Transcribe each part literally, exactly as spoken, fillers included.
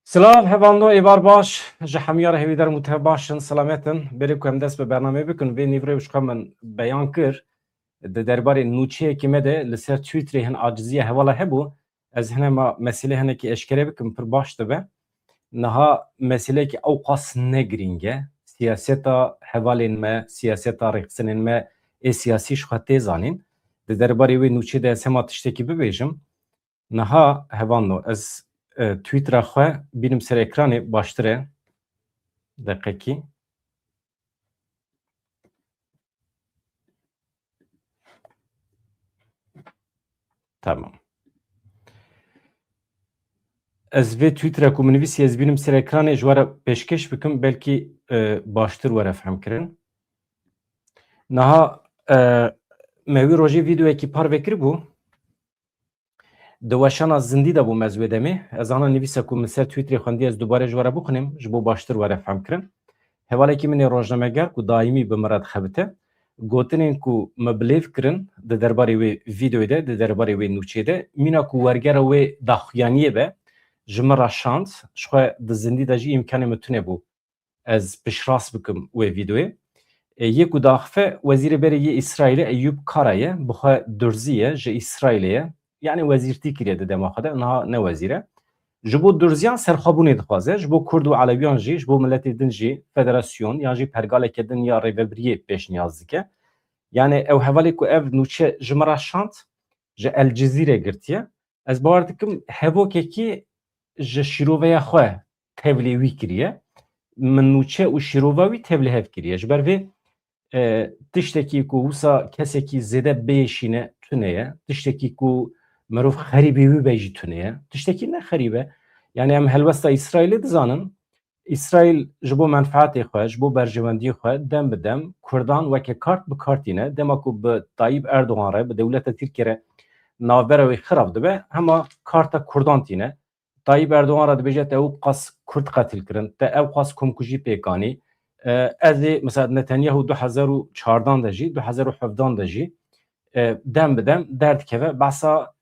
Silav, hevalno, êvar baş. Ji hemiya re hêvîdar im ku tev baş in, selamet in. Berê ku em dest bi bernameyê bikin, vê nîvroyê ji xwe min beyan kir. Di derbarê nûçeyekê me de li ser Twitterê hin aciziya hevala hebû. Ez hinema meselê hinekî eşkere bikim, pir baş dibe. Niha meseleyekî ewqas ne girîng e. Siyaseta hevalên me, siyaseta rêxistinên me ê siyasî ji xwe tê zanîn. Di derbarê wê nûçê de ez hema tiştekî bibêjim. Niha hevalno, ez, e, Twittera xwe bînim ser ekranê baştir e. Deqekî. Tamam. Ez vê Twittera ku min nivîsî ez bînim ser ekranê ji we re pêşkêş bikim, belkî, e, baştir were fehmkirin. Niha, e, me wî rojê vîdeoyekî parve kiribû. Di weşana zindî de bûm ez wê demê. Ez ana nivîsa ku min ser Twitterê xwendî ez dubare ji we re bixwînim, ji bo baştir were fehmkirin. Hevalekî min ê rojnameger ku daîmî bi min re dixebite, gotinên ku me bilêv kirin di derbarê wê vîdeoyê de, di derbarê wê nûçeyê de, mîna ku wergera wê daxuyaniyê be, ji min re şand, ji xwe di zindî de jî îmkanê min tune bû ez piştrast bikim wê vîdeoyê. E, yê ku diaxife wezîrê berê yê Îsraîlê Eyûb Kara ye, bi xwe durzî ye, ji Îsraîlê ye. Yanî wezîrtî kiriye di dema xwe de, niha ne wezîr e. Ji bo durziyan serxwebûnê dixwaze, ji bo Kurd û Elewiyan jî, ji bo miletê din jî federasyon yan jî pergaleke din ya rêvebiriyê pêşniyaz dike. Yanî ew hevalê ku ev nûçe ji min re şand, ji El Cizîre girtiye. Ez bawer dikim hevokekî ji şîroveya xwe tevlê wî kiriye. Min nûçe û şîrova wî tevlê hev kiriye. Ji ber vê, e, tiştekî ku wisa kesekî zêde bêşîne tune ye. Tiştekî ku mirov xerîbê wî be jî tune ye. Tiştekî ne xerîb e. Yanî em helwesta Îsraîlê dizanin. Îsraîl ji bo menfeetê xwe, ji bo berjewendiyê xwe dem bi dem Kurdan weke kart bi kar tîne. Dema ku bi Tayyip Erdogan re, bi dewleta Tirkiyê re navbera wê xirab dibe, hema karta Kurdan tîne. Tayyip Erdogan re dibêje te ew qas Kurd qetil kirin, te ew qas komkujî pêk anî. E, ez ê, mesela Netanyahu du hezar û çardan de jî, du hezar û hevdan de jî, e, dem bi dem derdikeve behsa,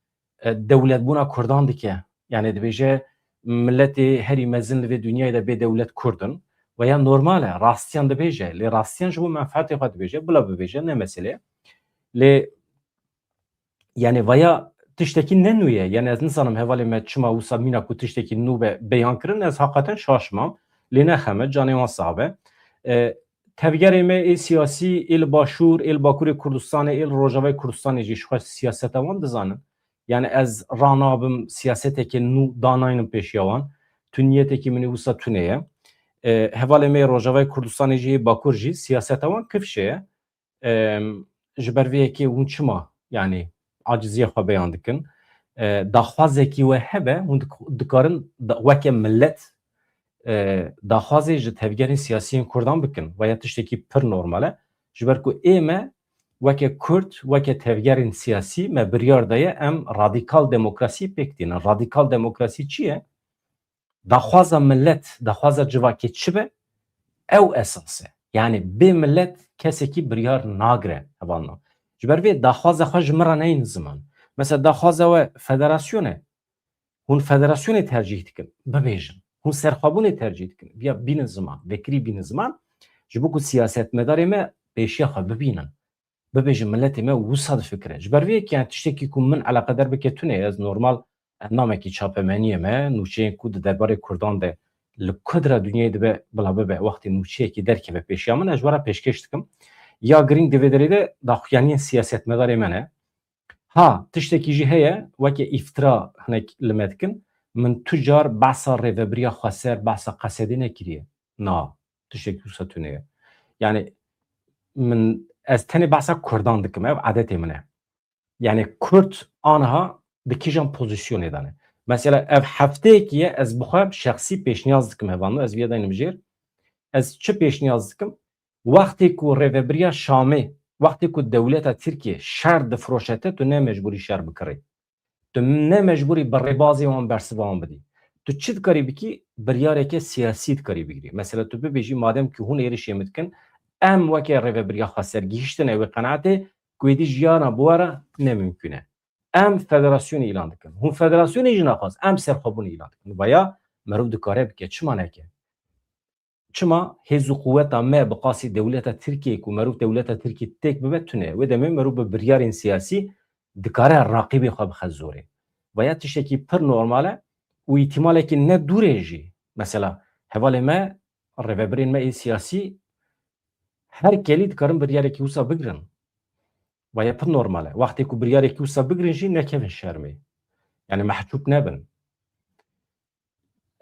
e, dewletbûna Kurdan dike. Yanî dibêje miletê herî mezin li vê dinyayê de bê dewlet Kurd in. Ve ya normal e, rastiyan dibêje. Lê rastiyan ji bo menfeetê xwe dibêje, bila bibêje, ne mesele. Lê yanî vaya tiştekî ne nû ye. Yanî ez nizanim hevalê me çima wisa mîna ku tiştekî nû be beyan kirin, ez haqeten şaş mam. Lê ne xem e, canê wan sax be. E, tevgerê me ê siyasî, ê li Başûr, ê li Bakurê Kurdistanê, ê li Rojavayê Kurdistanê jî ji xwe siyaseta wan dizanin. Yanî ez ranabim siyaseteke nû danaynim pêşiya wan. Tu niyetekî min ê wisa tune ye. E, hevalê me yê Rojavayê Kurdistanê jî, yê Bakur jî siyaseta wan kifşe ye. Em, ji ber vê yekê hûn çima, yanî, aciziya xwe beyan dikin? E, daxwazekî we hebe, hûn dik-, dikarin da-, weke milet, e, daxwazê ji tevgerên siyasî yên Kurdan bikin. Ve ya tiştekî pir normal e. Ji ber ku ê me weke Kurd, weke tevgerên siyasî me biryar daye em radîkal demokrasî pêk tînin. Radîkal demokrasî çi ye? Daxwaza milet, daxwaza civakê çi be, ew esas e. Yanî bê milet kesekî biryar nagire, hevalno. Ji ber vê daxwaza xwe ji min re neynin ziman. Mesela daxwaza we federasyon e. Hûn federasyonê tercîh dikin, bibêjin. Hûn serxwebûnê tercîh dikin, viya bînin ziman, vekirî bînin ziman. Ji bo ku siyasetmedarê me pêşiya xwe bibînin. Bibêjin miletê me wisa difikire. Ji ber vê yekê, yani, tiştekî ku min eleqeder bike tune ye, ez normal endamekî çapemeniyê me, nûçeyên ku di derbarê Kurdan de li ku dire dinyayê dibe bila bibe, wextê nûçeyekî derkeve pêşiya min, ez ji we re pêşkêş dikim. Ya girîng di vê derê de daxuyaniyên siyasetmedarê me ne. Ha, tiştekî jî heye, weke îftira hinek li me dikin, min tu car behsa rêvebiriya xweser, behsa Qesedê nekiriye. Na, tiştekî wisa tune ye. Yani, min, ez tenê behsa Kurdan dikim, ev adetê min e. Yani Kurd aniha di kîjan pozisyonê de ne? Mesela ev hefteyekî ye ez bi xwe şexsî pêşniyaz dikim hevalno, ez viya daynim jêr. Ez çi pêşniyaz dikim? Wextê ku rêvebiriya Şamê, wextê ku dewleta Tirkiye şer difiroşe te, tu ne mecbûrî şer bikirî. Tu ne mecbûrî bi rêbazê wan bersiva wan bidî. Tu çi dikarî bikî? Biryareke siyasî dikarî bigirî. Mesela tu bibêjî, madem ki hûn êrişê min dikin, em weke rêvebiriya xweser gihîştine wê qenaetê ku êdî jiyana bi we re ne mimkûn e. Em federasyonê îlan dikin. Hûn federasyonê jî naxwazin. Em serxwebûnê îlan dikin. Vaya Merov dikare bike, çima neke? Çima hêz û quweta me bi qasî dewleta Tirkiyeyê ku merov dewleta Tirkiyê têk bibe tune ye. Wê demê merov bi biryarên siyasî dikare raqîbê xwe bixe zorê. Vaya tiştekî pir normal e û îtîmalekî ne dûrê jî. Mesela hevalê me, rêvebirên me ê siyasî her kelî dikarin biryarekî wisa bigirin. Vaya pir normal e. Wextê ku biryarekî wisa bigirin jî nekevin şermê. Yani mehcûb nebin.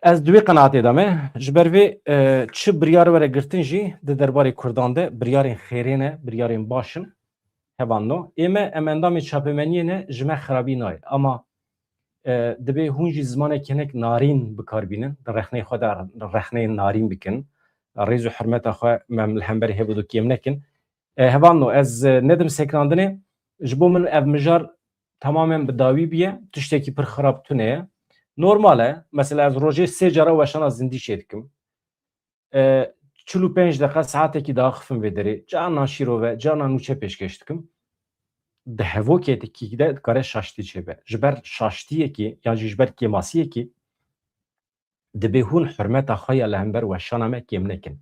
Ez di wê qenaatê de me. Ji ber vê, e, çi biryar were girtin jî di derbarê Kurdan de biryarên xêrê ne, biryarên baş in. Hevalno. Ê me, em endamê çapemeniyê ne, ji me xirabî nayê. Ama, e, divê hûn jî zimanekî hinek narîn bi kar bînin, di rexneyê xwe de rexneyên narîn bikin. Rêz û hurmeta xwe me li hemberî hevdu kêm nekin. E, hevalno, ez, e, nedim sekinandinê, ji bo min ev mijar tamamen bi dawî bûye, tiştekî pir xirab tune ye. Normal e, mesela ez rojê sê cara weşana zindî çêdikim. E, çil û pênc deqa saetekî diaxifim vê derê. Carna şîrove, carna nûçe pêşkêş dikim. Di hevokekî de dikare şaştî çêbe. Ji ber şaştiyekî yan jî ji ber kêmasiyekî divê hûn hurmeta xwe ya li hember weşana me kêm nekin.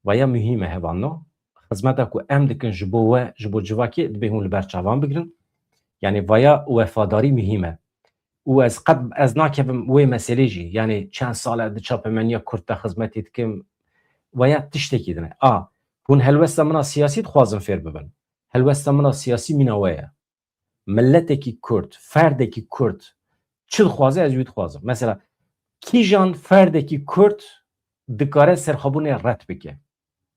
Vaya muhîm e hevalno. Xizmeta ku em dikin ji bo we, ji bo civakê, divê hûn li ber çavan bigirin. Yani vaya wefadarî muhîm e. Û ez qet, ez nakevim wê meselê jî. Yani çend sal e di çapemeniya Kurd de xizmetê dikim. Vaya tiştekî din e. A, hûn helwesta min a siyasî dixwazin fêr bibin. Helwesta min a siyasî mîna we ye. Miletekî Kurd, ferdekî Kurd çi dixwaze, ez wî dixwazim. Mesela, kîjan ferdekî Kurd dikare serxwebûnê red bike?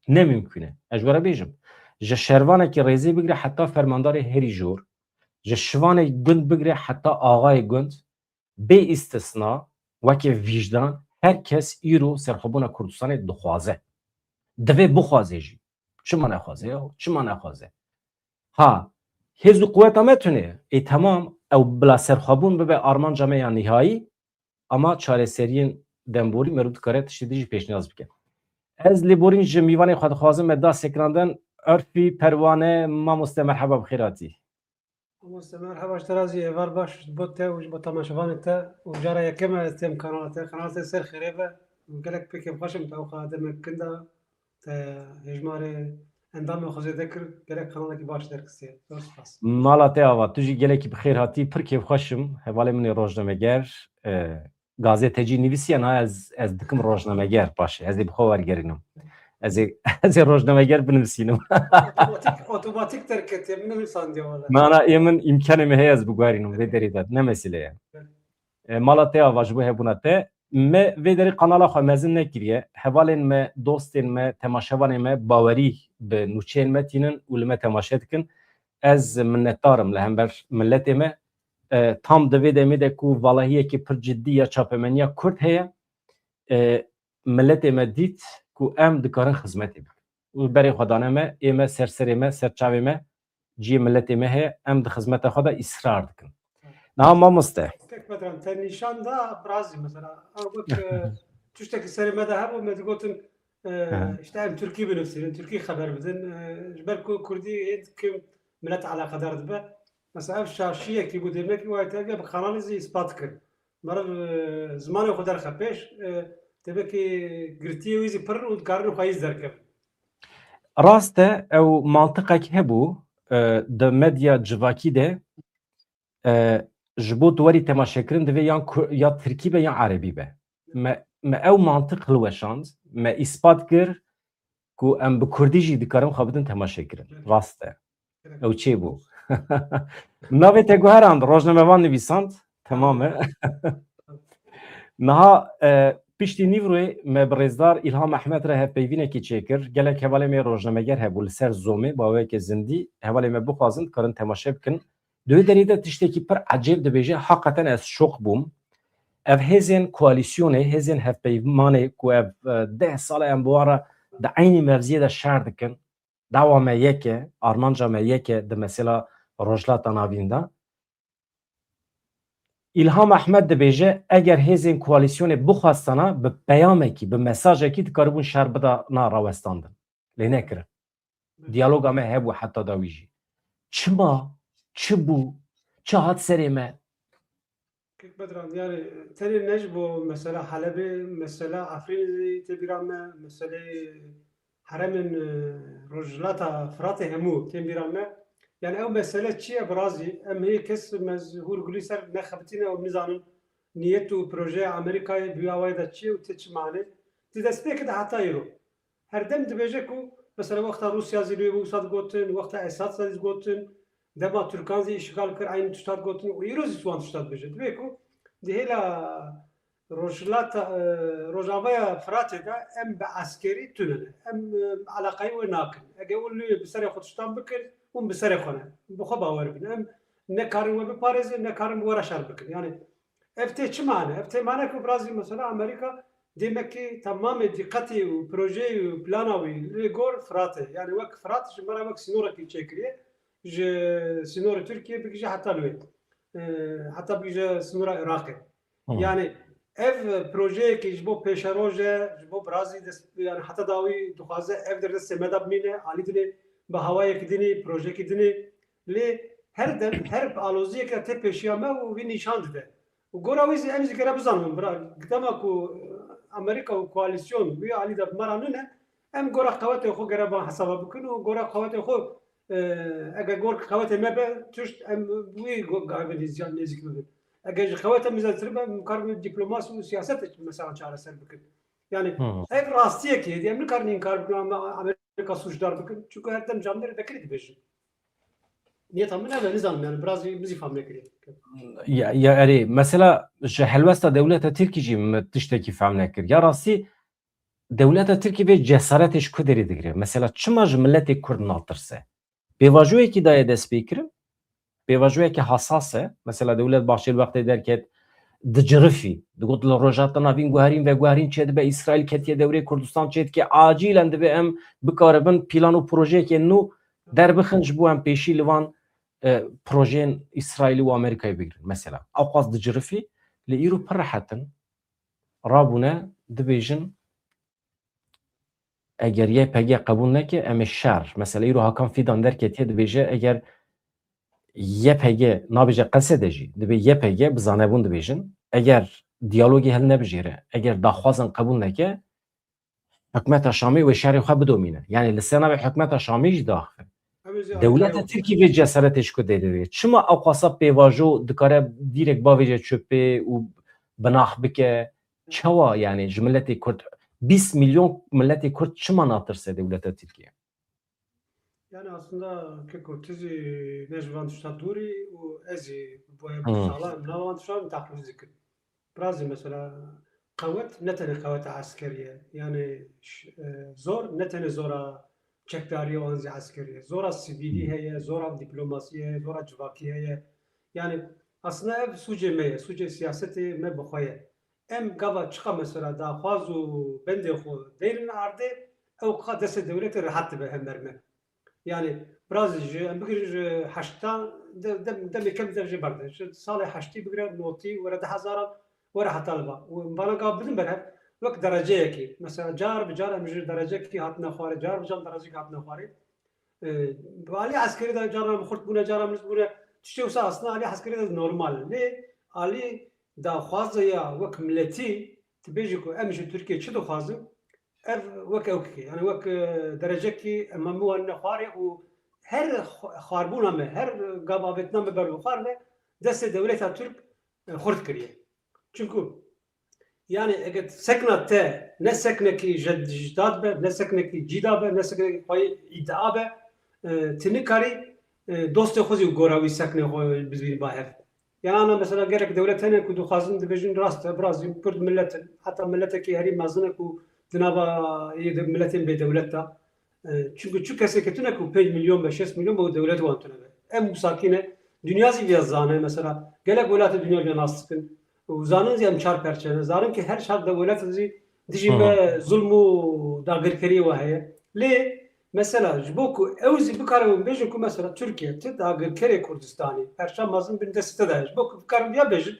Ne mimkûn e. Ez ji we re bêjim. Ji şervanekî rêzê bigire heta fermandarê herî jor, ji şivanê gund bigire heta axayê gund, bê îstisna, weke vîjdan, her kes îro serxwebûna Kurdistanê dixwaze. Divê bixwaze jî. Çima nexwaze ya? Çima nexwaze? Ha, hêz û quweta me tune ye. Ê, temam, ew bila serxwebûn bibe armanca me ya nihayî, ama çareseriyên demborî merû dikare tiştê din jî pêşniyaz bike. Ez lêborîn ji mîvanê xwe dixwazim, me da sekinandin. Örfî Perwane, mamoste, merheba, bi xêr hatî. Mamoste, merheba, ji te re zî êvar baş ji bo te û ji bo temaşevanê te. Û cara yekem e ez têm kanala te. Kanala te ser xêrê be. Û gelek pê kêfxweş im te oxa demek kin da te hêjmarê endamê xwe zêde kir. Gelek kanalekî baş derxistiye. Zor spas. Mala te ava, tu jî gelekî bi xêr hatî. Pir kêfxweş im. Hevalê min ê rojnameger, e, gazetecî nivîsiye, niha ez, ez dikim rojnameger, baş e. Ez ê bi xwe wergerînim. Ez ê, ez ê rojnameger binivîsînim. Otomatik, otomatik derketiye, min nivîsandiye wele. Mana ê min îmkanê min heye ez biguherînim vê derê de. Ne mesele ye. E, mala te ava ji bo hebûna te. Me vê derê kanala xwe mezin nekiriye. Hevalên me, dostên me, temaşevanê me bawerî bi nûçeyên me tînin û li me temaşe dikin. Ez minnetdar im li hember miletê me. E, tam di vê demê de ku valahiyekî pir cidî ya çapemeniya Kurd heye, e, miletê me dît ku em dikarin xizmetê bikin. Û berê xwe dane me, ê me, ser serê me, ser çavê me, cihê miletê me heye, em di xizmeta xwe de îsrar dikin. Niha mamoste. Kek Bedran, te nîşan da birazî mesela. Ew got, e, tiştekî serê me de hebû, me digotin, e, Aha. işte em Tirkî binivîsînin, Tirkî xeber bidin. E, ji ber ku Kurdî hê dikim milet eleqedar dibe. Mesela ev şaşiyekî bû, demek ki wayê te bi kanalê zî îspat kir. Meriv, e, zimanê xwe derxe pêş, e, demek ki girtiyê wî zî pir in û dikarin xweyî zî derkevin. Rast e, ew mantiqek hebû, e, di medya civakî de, e, ji bo tu werî temaşekirin divê yan ku-, ya tirkî be yan erebî be. Me, me ew mantiq hilweşand, me îspat kir ku em bi kurdî jî dikarin xwe bidin temaşekirin. Rast e. Ew çêbû. Navê te guherand, rojnamevan nivîsand. Temam e. Niha, e, piştî nîvroyê me bi rêzdar Îlham Ehmed re hevpeyvînekê çêkir. Gelek hevalê me rojnameger hebû li ser Zoomê, bi awayeke zindî. Hevalê me bixwazin, dikarin temaşe bikin. Di wê derê de tiştekî pir ecêb dibêje, haqeten ez şok bûm. Ev hêzên koalîsyonê, hêzên hevpeymanê ku ev, e, deh sal e em bi wan re di eynî mevziyê de şer dikin. Dawa me yek e, armanca me yek e di mesela Rojhilata Navîn de. Îlham Ehmed dibêje, eger hêzên koalîsyonê bixwestana, bi peyamekî, bi mesajekî dikaribûn şer bidana rawestandin. Lê nekirin. Diyaloga me hebû heta dawî jî. Çima? Çi bû? Çi hat serê me? Kek Bedran, yani tenê ne ji bo mesela Helebê, mesela Efrînê zî tê bîra me, meselê heremên, e, Rojhilata Firatê hemû tên bîra me. Yani ew mesele çi ye birazî? Em hê kes me hûrgulî ser nexebitîne û nizanin niyet û projeya Amerîkayê bi wî awayê de çi ye û tê çi manê? Di destpêkê de heta îro. Herdem dibêje ku mesela wexta Rûsya zî li wê bû wisa digotin, wexta Esad zî digotin, dema Tirkan zî îşgal kir eynî tişta digotin û îro zî wan tişta dibêje. Dibê ku di hêla Rojhilata, e, Rojavaya Firatê de em bi eskerî tune ne. Em, e, eleqeyê wê nakin. Ege hûn li wê bi serê xwe tiştan bikin, hûn bi serê xwe ne. Bi xwe bawer bin. Em ne karin we biparêzin, ne karin bi we re şer bikin. Yani ev tê çi mane? Ev tê mane ku birazî mesela Amerîka demekî temamê dîqetê û projeyê û plana wî li gor Firatê. Yani wek Firat ji me re wek sînorekî çêkiriye. Ji sînorê Tirkiye bigije heta li wê. E, heta bigije sînora Iraqê. Hı. Yani ev projeyekî ji bo pêşeroj e, ji bo birazî dest, yani heta dawî dixwaze ev der destê me de bimîne, alî dinê bi hawayekî dinê, projeyekî dinê. Lê her dem, her aloziyek de tê pêşiya me û vî nîşan dide. Û gora wî zî em zî gere bizanin, bira, dema ku, e, Amerîka û koalîsyon wî alî de bi me re nîne, em gora qewetê xwe gere van hesaba bikin û gora qewetê xwe, e, eger gor qewetê me be, tişt em wî go-, gavê nêzî-, nêzîk bibin. Eger ji qewete mizetir be, em karibin dîplomasî û siyasetê mesela çareser bikin. Yani Hı. ev rastiyekê hêdî, em nikarin înkar bikin, Amerîka sûcdar bikin. Çünkü her dem camberê vekirî dibêjin. Niyeta min ev e, nizanim, yani biraz zî, min zî fam nekiriye. Ya, ya erê, mesela ji helwesta dewleta Tirkî jî min tiştekî fam nekir. Ya rastî dewleta Tirkî vê cesaretê ji ku derê digire? Mesela çima ji miletê Kurd natirse? Pêvajoyekî daye destpêkirin, pêvajoyekî hasas e. Mesela Dewlet Bahçeli wextê derket, dicirifî. Digot li Rojhilata Navîn guherîn veguherîn çêdibe, Îsraîl ketiye dewrê Kurdistan çêdike, acîlen divê em bikaribin plan û projeyekê nû derbixin ji bo em pêşî li van, e, projeyên Îsraîlî û Amerîkayê bigirin. Mesela, ewqas dicirifî, lê îro pir rehet in. Rabûne, dibêjin, eger Y P G qebûl neke, em ê şer. Mesela, îro Hakan Fidan derketiye, dibêje, eger Y P G nabêje Qesede jî, dibê Y P G bi zanebûn dibêjin, eger diyalogê hilnebijêre, eger daxwazan qebûl neke, hikûmeta Şamê wê şerê xwe bidomîne. Yani li ser navê hikûmeta Şamê jî diaxive. Em ê zî Dewleta alîkariya Tirkî vê cesaretê ji ku derê dibe? Çima ewqasa pêvajo dikare dîrek bavêje çöpê û binax bike? Çawa yani ji miletê Kurd, bîst milyon miletê Kurd çima natirse dewleta Tirkiye? Yani aslında keko tu zî ne ji van tişta dûrî û ez zî boye Hmm. sala em nava van tişta em teqlîd dikin. Birazî mesela qewet ne tenê qeweta eskerî ye. Yani ş-, e, zor ne tenê zora çekdarî ye, an zî eskerî ye. Zora sivîlî Hmm. heye, zora dîplomasî heye, zora civakî heye. Yani aslında ev sûcê me ye, sûcê siyasetê me bi xwe ye. Em gava çiqa mesela daxwaz û bendê xwe deynin ardê, ew qa destê dewletê rehet dibe hember me. Yani biraz ji, em bigirin ji heşta, de-, dem-, demê kem dev jê berde. Ji salê heştî bigire notî, were du hezaran, were heta li va. Û em vana gav bidin ber hev, wek dereceyekî. Mesela car bi car em ji derecekî hatine xwarê, car bi car derecekî hatine xwarê. E, bi alî eskerî de caran em xurt bûne, caran em rind bûne. Tiştê wisa aslında alî eskerî de normal e. Lê alî daxwaza ya wek miletî, tu bêjî ku em ji Tirkiye çi dixwazin, ev wek ewkê, yani wek, e, derecekî em hemû wanine xwarê û her xw-, xwarbûna me, her gav avêtina me ber bi xwar ve destê dewleta Tirk, e, xurt kiriye. Çunku, yani eger sekna te ne seknekî je-, jidad be, ne seknekî cîda be, ne seknekî xweyî îdia be, e, tu nikarî, e, dostê xwe zî û gora wî seknê xwe bizînî ba hev. Yan ana mesela gelek dewlet hene ku dixwazin dibêjin rast e, birazî Kurd millet in. Heta milletekî herî mezin e ku di nava yê de milletên bêdewlet de. E, çunku çi keseke tune ku pênc milyon be, şeş milyon be û dewlet wan tune be. Em musakî ne. Dinya zî vêya zane mesela. Gelek welatê dinya vêya nas dikin. Û zanin zî em çar perçe ne. Zanin ki her çar de welat zî dijî Hı hı. me zulm û dagirkeriyê we heye. Lê mesela ji bo ku ew zî bikarin bêjin ku mesela Tirkiye ti dagirkerê Kurdistanê, perça mezin bin destê te de ye. Ji bo ku bikarin viya bêjin,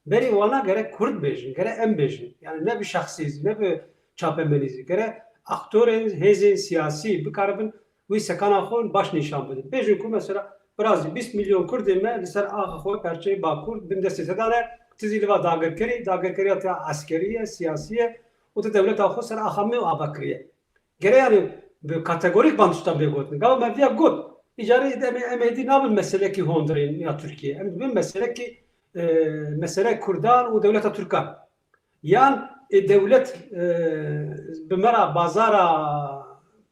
berê wana gerek Kurd bêjin, gerek em bêjin. Yani ne bi şexsî zî, ne bi çapemenî zî. Gerek aktorên hêzên siyasî bikaribin wî sekana xwe baş nîşan bidin. Bêjin ku mesela birazî bîst milyon Kurdên me li ser axa xwe perçeyê Bakur bin destê te de ne. Ti zî li va dagirkerî, dagirkeriya te eskerî ye, siyasî ye û ti dewleta xwe ser axa me ava kiriye. Gere yani bi kategorîk van tiştan bê gotin. Gava me viya got, îcarê de em, em êdî nabin meselekî hondirên ya Tirkiye. Em dibin meselekî, e, mesele Kurdan û dewleta Tirkan. Yan ê dewlet, e, bi me ra bazara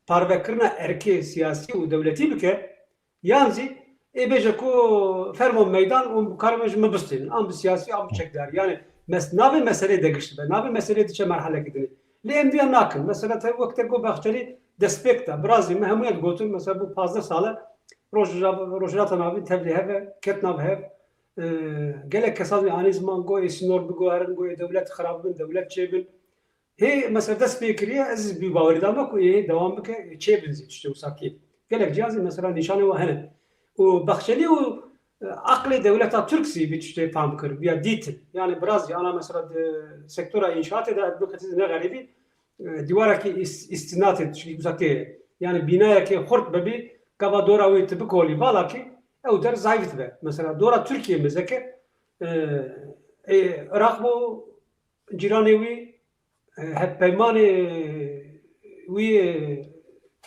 parvekirina erkê siyasî û dewletî bike, yan zî ê bêje ku fermo meydan û karime ji min bistînin. An bi siyasî, an bi çekdar. Yani mes-, navê meselê de gişt be, navê meselê diçe merhelekî dinê. Lê em viya nakin. Mesela te wek te got Bahçelî destpêk da, birazî me hemûyan gotin, mesela bu pazdeh sale Rojhilata, Rojhilata Navîn tevlî heve, ket nav hev. E, gelek kesan anî ziman go ê sînor biguherin, go ê dewlet xirab bin, dewlet çêbin. Hê mesela dest pê kiriye, ez bi bawerî dame ku ê dewam bike, ê çêbin zî tiştê wisa kê. Gelek cihazî mesela nîşanê wa hene. Û Bahçelî û, e, aqlê dewleta Tirk zî vî tiştê fam kir, viya dîtin. Yani biraz zî ana mesela di sektora înşaatê de, ez bixetî ne xerîbî, e, dîwarekî îs-, îstînatê tiştî wisa kê. Yani bînayekê xurt bibî, gava dora wî tu bikolî vala kî, ew der zayîf dibe. Mesela dora Tirkiye mezeke, e, e, Iraq bû, cîranê wî, e, hevpeymanê wî, e,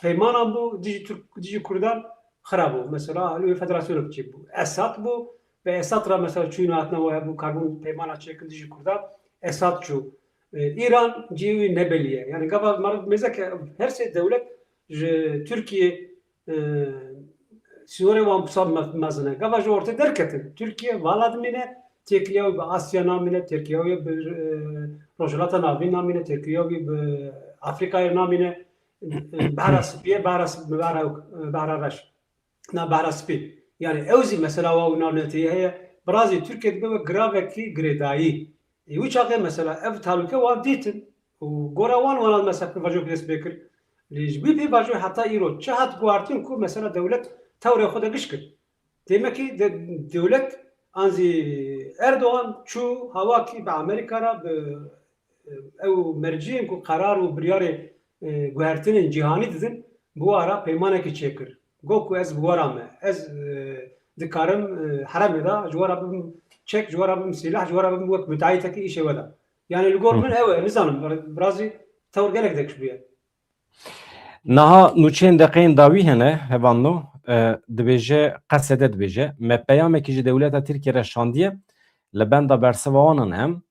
peymanan bû, dijî Tirk, dijî Kurdan xira bû. Mesela, li wê federasyonek çêbû. Esad bû, bi Esad re mesela çûyîn hatina we hebû, karbûn peymana çêkin dijî Kurdan. Esad çû. E, Îran cihê wî nebelî ye. Yani gava meriv mêze ke her sê dewlet ji Tirkiye, e, sînorê wan wisa me-, mezin e. Gava ji ortê derketin. Tirkiye vala dimîne, têkiliya wî bi Asya namîne, têkiliya wî bi, e, Rojhilata Navîn namîne, têkiliya wî bi Afrîkayê namîne, e, Behra Spî ye, Behra Sp-, Behra, Behra Reş. Na Behra Spî. Yani ew zî mesela wa û navneteyî heye. Birazî Tirkiye dibe we giravekî girêdayî. Ê, wî çaxê mesela ev talûke wan dîtin û gora wan wana mesela pêvajoyek dest pê kir. Lê ji wî pêvajoyê heta îro çi hat guhartin ku mesela dewlet tewrê xwe de giş kir. Demekî de, dewlet an zî Erdogan çû hawakî bi Amerîka re, bi, ew merciyên ku qerar û biryarê, e, guhertinên cîhanî didin, bi wa re peymanekî çêkir. Got ku ez bi we re me, ez, e, dikarim, e, heremê de ji we re bibim çek, ji we re bibim sîleh, ji we re bibim wek müteahhitekî îşê we de. Yani li gor Hı. min ew e, nizanim, birazî tewr gelek degiş bûye. Niha nûçeyên deqeyên dawî hene, hevalno, e, dibêje, Qesede dibêje, me peyamekî ji dewleta Tirkiye re şandiye, li benda bersiva wan in em.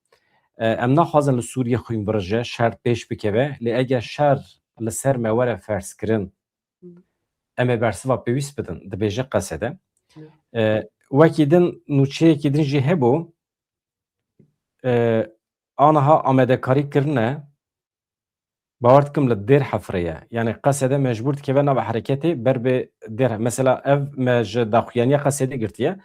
E, em naxwazin li Sûriyê xwîn birije, şer pêş bikeve, lê eger şer li ser me were ferzkirin, em ê bersiva pêwîst bidin, dibêje Qesede. Ya. E, wekî din nûçeyekî din jî hebû, e, aniha amadekarî kirine, bawer dikim li Dêr Hefrê ye. Yani Qesede mecbûr dikeve nava hereketê ber bi Dêr He-, mesela ev me ji daxuyaniya Qesedê girtiye.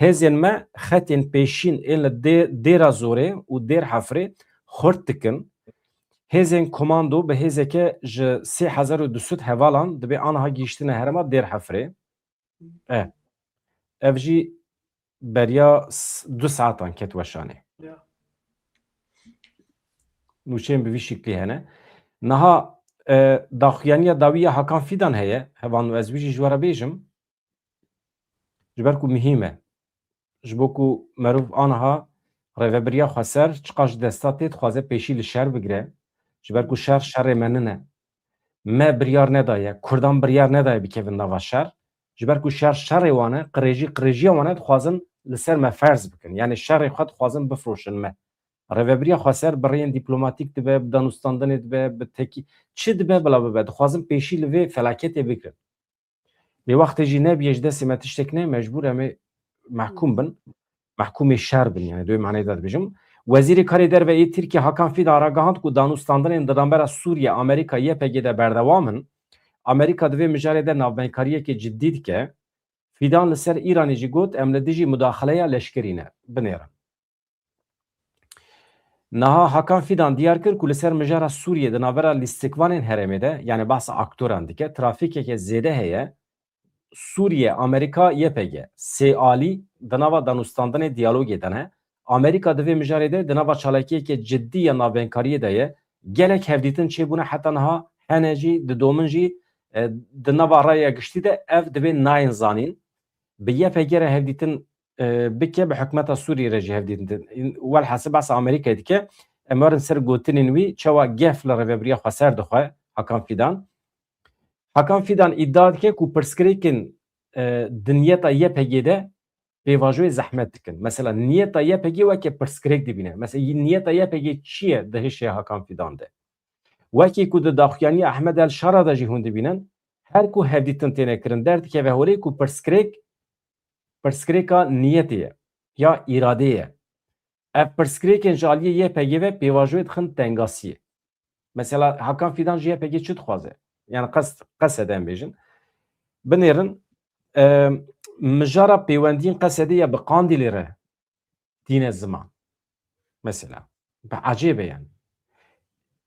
Hêzên me xetên pêşîn ên li Dê-, Dêra Zorê û Dêr Hefrê xurt dikin. Hêzên komando bi hêzeke ji sê hezar û du sed hevalan dibê aniha gihîştine herêma Dêr Hefrê. E, ev jî beriya s-, du saetan ket weşanê. Ya. Nûçeyên bi vî şiklî hene. Niha, e, daxuyaniya dawî ya Hakan Fîdan heye. Hevalno, ez wî jî ji we re bêjim. Ji ber ku muhîm e. Ji bo ku meriv aniha rêvebiriya xweser çiqas ji desta tê, dixwaze pêşî li şer bigire. Ji ber ku şer şerê me nine. Me biryar nedaye, Kurdan biryar nedaye bikevin nava şer. Ji ber ku şer şerê wan e, qirêjî qirêjiya wan e, dixwazin li ser me ferz bikin. Yani şerê xwe dixwazin bifroşin me. Rêvebiriya xweser bi rêyên dîplomatîk dibe, bi danûstandinê dibe, bi tekî çi dibe bila bibe. Dixwazin pêşî li vê felaketê bigirin. Lê wextê jî nebiye ji destê me tiştek ne, mecbûr em ê mehkûm bin. Mehkûmê şer bin, yani di wê manayê de dibêjim. Wezîrê Karê Derve yê Tirkiye Hakan Fidan ragihand ku danûstandinên di navbera Sûriye, Amerîka, Y P G de berdewam in. Amerîka di vê mijarê de navbeykariyekê cidî dike. Fidan li ser Îranê jî got, em li dijî mudaxaleya leşkerî ne. Binêrin. Niha Hakan Fidan diyar kir ku li ser mijara Sûriyê di navbera lîstikvanên herêmê de, yani behsa aktoran dike, trafîkeke zêde heye. Sûriye, Amerîka, Y P G, sê alî di nava danûstandinê diyalogê de ne. Amerîka di vê mijarê de di nava çalakiyeke cidî ya navbeykariyê de ye. Gelek hevdîtin çêbûne heta niha hene jî didomin jî, e, di nava raya giştî de ev divê nayên zanîn. Bi Y P G re hevdîtin, e, bike, bi hikûmeta Sûriyê re jî hevdîtin. Welhasil behsa Amerîkayê dike. Em werin ser gotinên wî, çawa gef li rêvebiriya xweser dixwe, Hakan Fîdan. Hakan Fîdan îdia dike ku pirsgirêkên, e, di niyeta Y P G de pêvajoyê zehmet dikin. Mesela niyeta Y P G weke pirsgirêk dibîne. Mesela niyeta Y P G çi ye di hişê Hakan Fîdan de? Wekî ku di daxuyaniya Ehmed El Şara de jî hûn dibînin, her ku hevdîtin têne kirin, derdikeve holê ku pirsgirêk, pirsgirêka niyetê ye ya îradeyê ye. Ev pirsgirêkên ji aliyê Y P G ve pêvajoyê dixin tengasiyê. Mesela Hakan Fîdan ji Y P G çi dixwaze? Yani qes-, Qesede em bêjin. Binêrin, e, mijara pêwendiyên Qesedê ya bi Qandîlê re tîne ziman. Mesela. Bi ecêb e yani.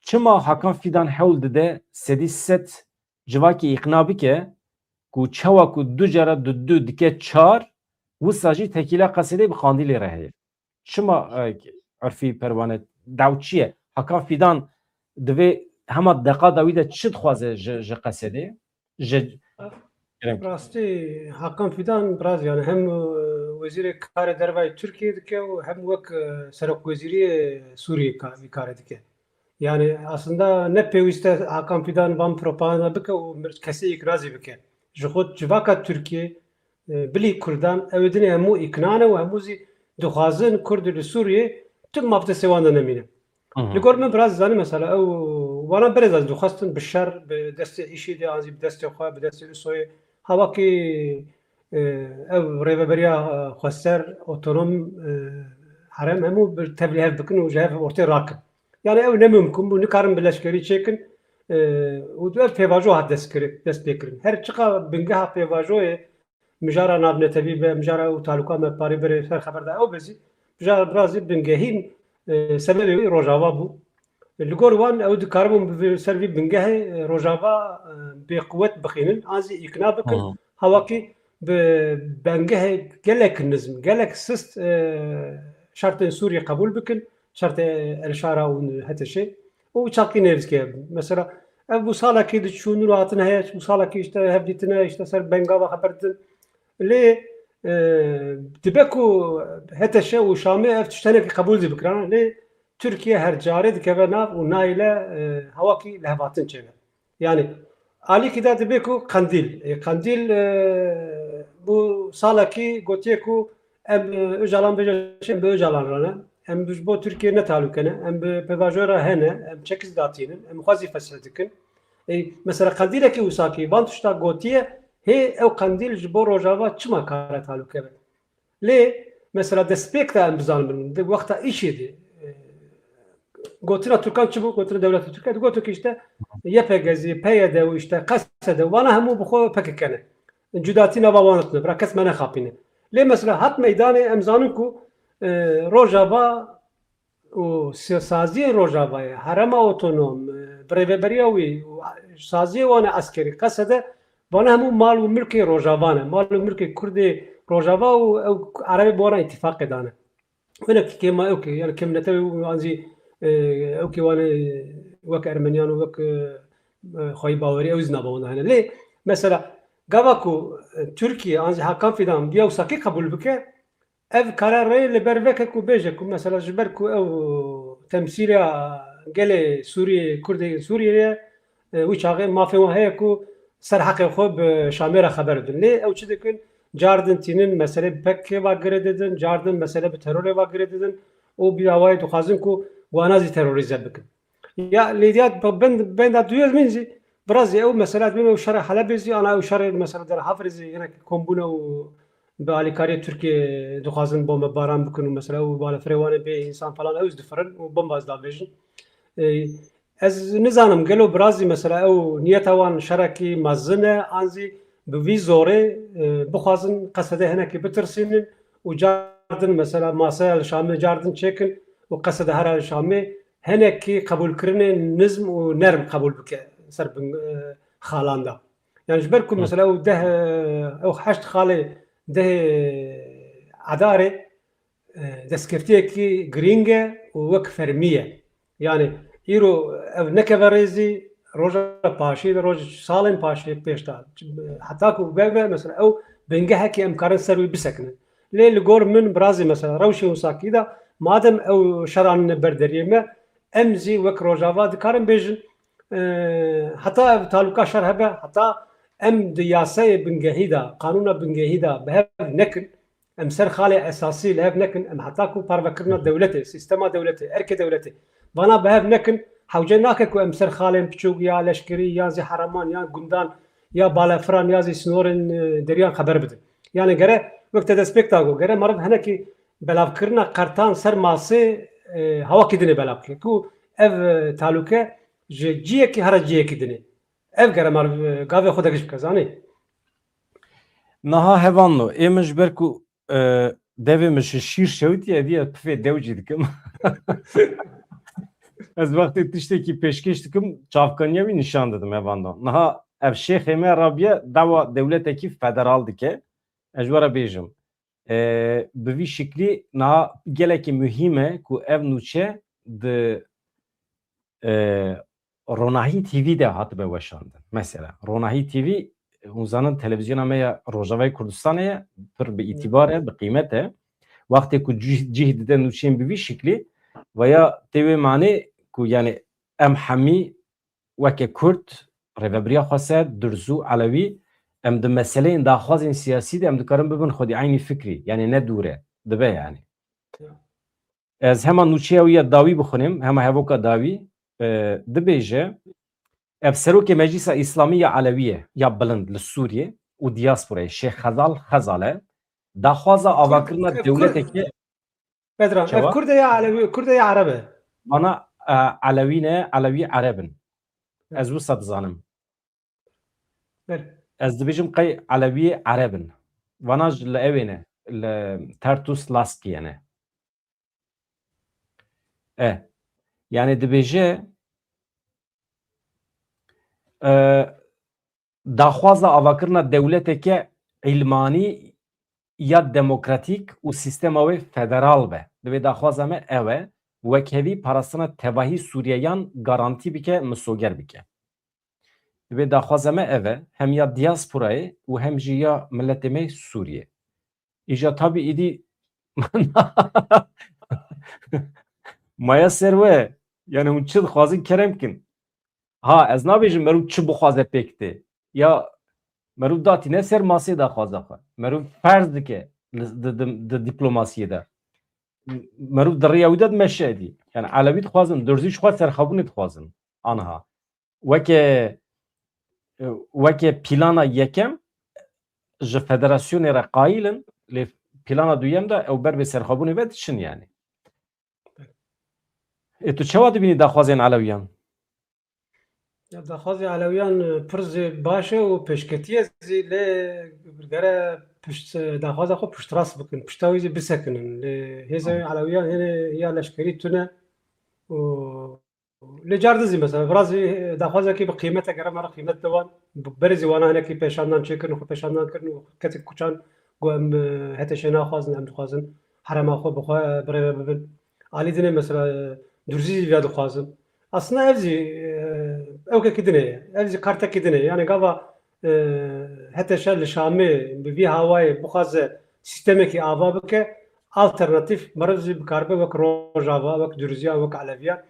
Çima Hakan Fîdan hewl dide sedî sed civakê îqna bike ku çawa ku du cara du du dike çar, wisa jî tekîla Qesedê bi Qandîlê re heye? Çima, e, Urfî Perwane, daw çi ye? Hakan Fîdan divê hema deqa dawî de çi dixwaze ji, ji Qesedê? Ji Kerem. Rastî, Hakan Fîdan biraz yani hem, e, wezîrê karê dervayê Tirkiyê dike û hem wek, e, serokwezîriyê Sûriyê ka-, vî karê dike. Yani aslında ne pêwîst e Hakan Fîdan van propaganda bike û mir-, kesê îkna zî bike. Ji xwe civaka Tirkiyê, e, bilî Kurdan, ew ê dinê hemû îkna ne û hemû zî dixwazin Kurd li Sûriyê tu maf destê wan de nemîne. Hı hı. Li gor min biraz zanî mesela ew wana berê de dixwestin bi şer, bi destê IŞİD'ê an zî bi destê xwe, bi destê ISO'yê. Hawakî, e, ev rêveberiya, e, xweser, otonom, e, herem hemû bi tevlî hev bikin û ji hev ortê rakin. Yani ew ne mimkun bû, nikarin bi leşkerî çêkin, e, û ev pêvajo hat dest kir-, dest pê kirin. Her çiqa bingeha pêvajoyê mijara navnetewî be, mijara ew talûka me parê berê ser xeber da ew be zî, mijara biraz zî bingehîn, e, sebebê wî Rojava bû. Li gor wan ew dikaribûn bi vê, ser vî bingehê, e, Rojava, e, bêquwet bixînin, an zî îkna bikin. Hı. Hawakî bi bengehê gelek nizm, gelek sist, e, şertên Sûriyê qebûl bikin, şertê El Şara û HTŞ'ê. Û çaxkî nêvîskê hebû. Mesela, ev bû salekî diçûn û hatin heye, bû salekî işte hevdîtine, işte ser bengava xeber didin. Lê, e, dibe ku HTŞ û Şamê ev tişt henekî qebûl zî bikirana, lê Tirkiye her carê dikeve nav û nayêle, e, hawakî lihevhatin çêbe. Yani, alîkî de dibe ku Qendîl. E, Qendîl, e, bû salekî gotiye ku em, e, Ocalan bêje, em bi Ocalan re ne. Em ji bo Tirkiye ne talûke ne. Em bi pêvajoya re hene. Em çekiz datînin. Em xwe zî fesih dikin. E, mesela qendîlekî wisa kî van tişta gotiye, hê ew qendîl ji bo Rojava çima kare talûke be? Lê mesela destpêk de em bizanibin, di wexta îşê de, e, gotina Tirkan çi bû? Gotina dewleta Tirkiye, digotin ki işte Y P G zî, P Y D û işte Qesede, wana hemû bi xwe P K K ne. Cudatî nava wan tune, bira kes me nexapîne. Lê mesela hat meydanê em zanin ku, e, Rojava û si-, saziyên Rojavayê, Herêma Otonom, e, birêveberiya wî û saziyê wan e eskerî, Qesede, vana hemû mal û milkê Rojava ne. Mal û milkê Kurdê Rojava û ew Erebê bi wan re îtîfaqê dane. Wene kêma ew ke, yani kêm netewê û an zî, e, ew ke wan e, wek Ermeniyan û wek, e, e, xweyî bawerî ew zî nava wan de hene. Lê mesela gava ku, e, Tirkiye an zî Hakan Fîdan viya wisa kî qebûl bike, ev kare rê li ber veke ku bêje ku mesela ji ber ku ew temsîla gelê Sûriyê, Kurdê Sûriyê ye, e, wî çaxê mafê wan heye ku ser heqê xwe bi Şamê re xeber bidin. Lê ew çi dikin? Cardin tînin meselê P K K va girê didin, cardin mesele bi terorê va girê didin û bi awayê dixwazin ku wana zî terorîze bikin. Ya lêdiya bend, benda duyemîn zî biraz zî ew mesela dibên ew şerê Helebê zî ana ew şerê mesela der Hafirê zî yine kombûne û bi alîkariyê Tirkiyê dixwazin bombebaran bikin û mesela ew balefirê wan ê bê însan falan ew zî difirin û bomba zî davêjin. E, ez nizanim gelo biraz zî mesela ew niyeta wan şerekî mezin e an zî bi vî zorê, e, bixwazin Qesedê hinekî bitirsînin û cardin mesela masaya li Şamê cardin çêkin û Qesede here li Şamê hinekî qebûlkirinê nizm û nerm qebûl bike ser bin, e, xalan de. Yani ji ber ku Hı. mesela ew deh, e, ew heşt xalê dehê Edarê, e, destkeftiyekî girîng e û wek fermî ye. Yani îro ev nekeve rêzî, roja paşî de, roj salên paşî pêş de. Heta ku bebe mesela ew bingehekî em karin ser wî bisekinin. Lê li gor min birazî mesela rewşê wisakî de madem ew şer anîne ber deriyê me, em zî wek Rojava dikarin bêjin, e, heta ev talûka şer hebe, heta em di yasayê bingehî de, qanûna bingehî de bi hev nekin, em ser xalê esasî li hev nekin, em heta ku parvekirina dewletê, sîstema dewletê, erkê dewletê, vana bi hev nekin, hewce nake ku em ser xalên piçûk ya leşkerî, ya zî hereman, ya gundan, ya balefiran, ya zî sînorên, e, deriyan xeber bidin. Yani gere wek te destpêk da got, gere meriv hinekî belavkirina qertan ser masê, e, hawakî dinê belav bike. Ku ev, e, talûke ji ciyekî here ciyekî dinê. Ev gere meriv, e, gavê xwe de giş bike, zanî? Niha hevanno, ê min ji ber ku, e, devê min ji şîr şewitî, evî ez pifê dew jî dikim. Ez wextê tiştekî pêşkêş dikim, çavkaniya wî nîşan didim, hevando. Niha ev şêxê me rabiye dawa dewletekî federal dike. Ez ji we re bêjim. E, bi vî şiklî niha gelekî muhîm e ku ev nûçe di, e, Ronahî T V de hatibe weşandin. Mesela, Ronahî T V, hûn zanin televîzyona me ya Rojavayê Kurdistanê ye, pir bi îtîbar e, bi qîmet e. Wextê ku cih, cih dide nûçeyên bi vî şiklî, veya tê wê manê ku, yani, em hemî weke Kurd, rêvebiriya xweser, Durzû, Elewî, em di meseleyên daxwazên siyasî de em dikarin bibin xwedî eynî fikrî, yani ne dûr e, dibe yani. Ya. Ez hema nûçeya wî ya dawî bixwînim, hema hevoka dawî, e, dibêje, ev serokê Meclîsa Îslamî ya Elewî ye, ya bilind li Sûriyê û diasporayê, Şêx Xezal Xezal e, daxwaza avakirina Kurd, ev Kurd, dewleteke Bedran, ev çawa? Kurd e ya Elewî, Kurd e ya Ereb e? Vana, e, Elewî ne, Elewî Ereb in. Ya. Ez wisa dizanim. Belê. Ez dibêjim qey Elewî Ereb in. Vana ji li ewê ne, li Tertus Laskiyê ne. E, yani dibêje, e, daxwaza avakirina dewleteke îlmanî ya demokratîk û sîstema wê federal be. Divê daxwaza me ew e, wekhevî parastina tevahî Sûriyeyan garantî bike, misoger bike. Divê daxwaza me ev e, hem ya diasporayê û hem jî ya miletê me Sûriyê. Îja tabî êdî maya ser we, yani hûn çi dixwazin kerem kin. Ha, ez nabêjim meriv çi bixwaze pêk tê. Ya meriv datîne ser masê daxwaza xwe. Meriv ferz dike li, di, di, di dîplomasiyê de. Meriv di rêya wî de dimeşe êdî. Yani Elewî dixwazin, Durzî ji xwe serxwebûnê dixwazin. Aniha. Weke, weke plana yekem ji federasyonê re qayîl in, lê plana duyem de ew ber bi serxwebûnê ve diçin yani. Ê tu çawa dibînî daxwazên Elewiyan? Ya daxwazê Elewiyan, e, pir zê baş e û pêşketî ye zî, lê gere pişt, e, daxwaza xwe piştrast bikin, pişta wî zî bisekinin. Lê hêzên Elewiyan hênê ya leşkerî tune û lê car din zî mesela, virazî, e, daxwazekî bi qîmete gere me re qîmet de wan, bi-, berê zî wana hinekî pêşandan çêkirin, xwe pêşandan kirin û ketin kuçan got em, e, HTŞ naxwazin, em dixwazin herema xwe bi xwe, e, birêve bibin. Alî dinê mesela, e, Durzî zî viya dixwazin. Aslında ev zî, e, ewkekî dinê ye. Ev zî kartekî dinê ye. Yani gava, e, HTŞ li Şamê bi vî hawayê bixwaze sîstemekî ava bike, alternatîf meriv zî bikaribe wek Rojava, wek Durziya, wek Eleviya,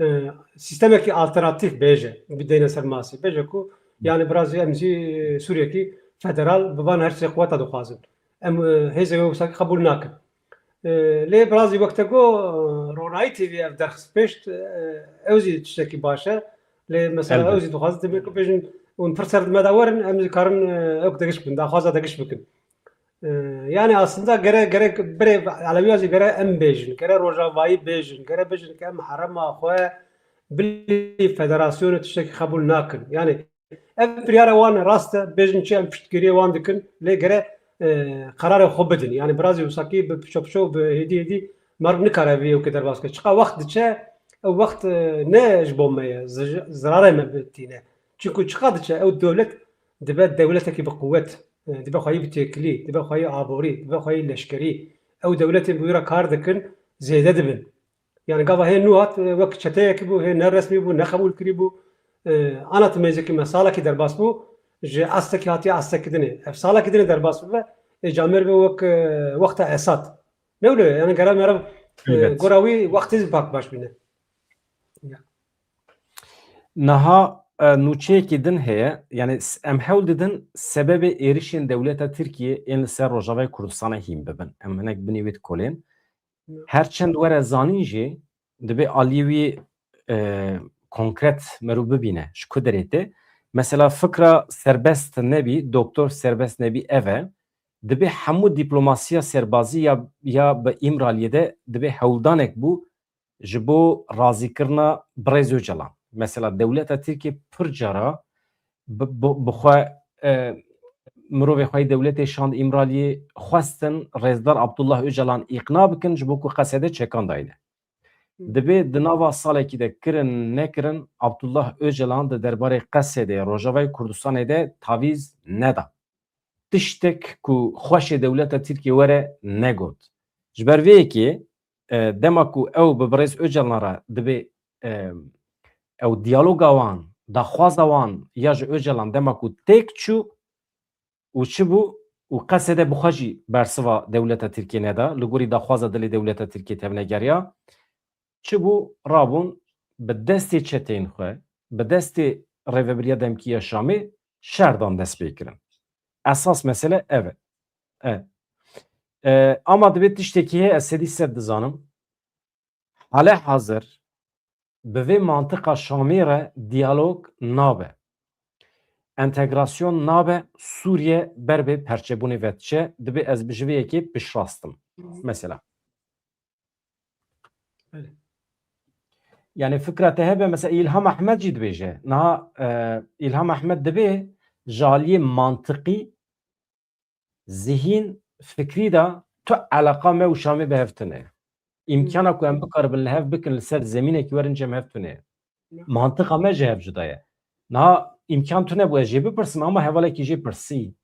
e, sîstemekî alternatîf bêje, bideyne ser masê. Bêje ku, yani, biraz em zî, e, Sûriyekî federal bi van her sê quweta dixwazin. Em, e, hêzê wê wisa qebûl nakin. E, lê biraz zî wek te got, e, Ronahî T V ev derxist pêşt, e, ew zî tiştekî baş e. Lê mesela Elbet. Ew zî dixwazin dibê ku bêjin, hûn pir ser di me de werin, em zî karin, e, ew degiş bikin, daxwaza degiş bikin. E, yani aslında gere, gerek birê Elewiya zî gere em bêjin, gere Rojavayî bêjin, gere bêjin ke em herema xwe bilî federasyonê tiştekî qebûl nakin. Yani ev biryara wan e, rast e, bêjin çi em piştgiriyê wan dikin, lê gere, e, qerarê xwe bidin. Yani biraz zî wisa kî bi piço piço, bi hêdî hêdî meriv nikare vê yewkê derbas ke. Çiqa wext diçe, ew wext, e, ne ji bo me ye, zi-, zirarê me bitîne. Çinku çiqa diçe, ew dewlet dibe dewletekî bi quwet, e, dibe xweyî bi têkilî, dibe xweyî aborî, dibe xweyî leşkerî. Ew dewletên bi wî re kar dikin, zêde dibin. Yani gava hê nû hat, e, wek çeteyekî bû, hê ne resmî bû, ne qebûl kirî bû. E, ana tu mêzekî me salekî derbas bû, ji astekî hatiye astekî dinê. Ev salekî dinê derbas bibe, Ê camêr be wek, e, wexta Esad. Ne wilo ye? Yani gera meriv, e, Elbet. gora wî wextê zî pak baş bîne. Ya. Niha, e, nûçeyekî din heye. Yani s-, em hewl didin sebebê êrişên dewleta Tirkiyê ên li ser Rojavayê Kurdistanê hîn bibin. Em hinek binê wê dikolên. Ya. Her çend were zanîn jî, dibê aliyê wî, e, konkret merû bibîne, ji ku derê tê. Mesela fikra serbest nebî, doktor serbest nebî ev e. Dibê hemû diplomasiya serbazî ya, ya bi Îmraliyê de dibê hewldanek bû ji bo razîkirina birêz Ocalan. Mesela dewleta Tirkiye pir cara bi, bi, bi xwe, e, mirovê xwe yê dewletê şand Îmraliyê, xwestin rêzdar Abdullah Ocalan îqna bikin ji bo ku Qesede çekan dayne. Dibê di nava salekî de kirin nekirin, Abdullah Ocalan di derbarê Qesedê, Rojavayê Kurdistanê de tavîz neda. Tiştek ku xweşê dewleta Tirkiyê were negot. Ji ber vê yekê, e, dema ku ew bi birêz Ocalan re dibê, e, ew diyaloga wan, daxwaza wan ya ji Ocalan dema ku têk çû, û çi bû? Û Qesede bi xwe jî bersiva dewleta Tirkiyê neda, li gorî daxwaza dilê dewleta Tirkiyê tevnegeriya. Çi bû? Rabûn bi destê çeteyên xwe, bi destê rêvebiriya demkî ya Şamê şer dan destpêkirin. Esas mesele ev e. E. E, ama dibê tiştekî heye, ez sedî sed dizanim. Hale hazir bi vê mantiqa Şamê re diyalog nabe. Entegrasyon nabe, Sûriye ber bi perçebûnê ve diçe, dibê ez bi ji vê yekê piştrast im. Mesela. Belê. Yani fikra te hebe, mesela Îlham Ehmed jî dibêje. Niha, e, Îlham Ehmed dibê ji aliyê mantiqî, zihîn, fikrî de tu eleqa me û Şamê bi hev tune ye. Îmkana ku em bikaribin li hev bikin li ser zemînekî werin cem hev tune ye. Ya. Mantiqa me ji hev cuda ye. Niha îmkan tune bû ez jê bipirsim, ama hevalekî jê pirsî.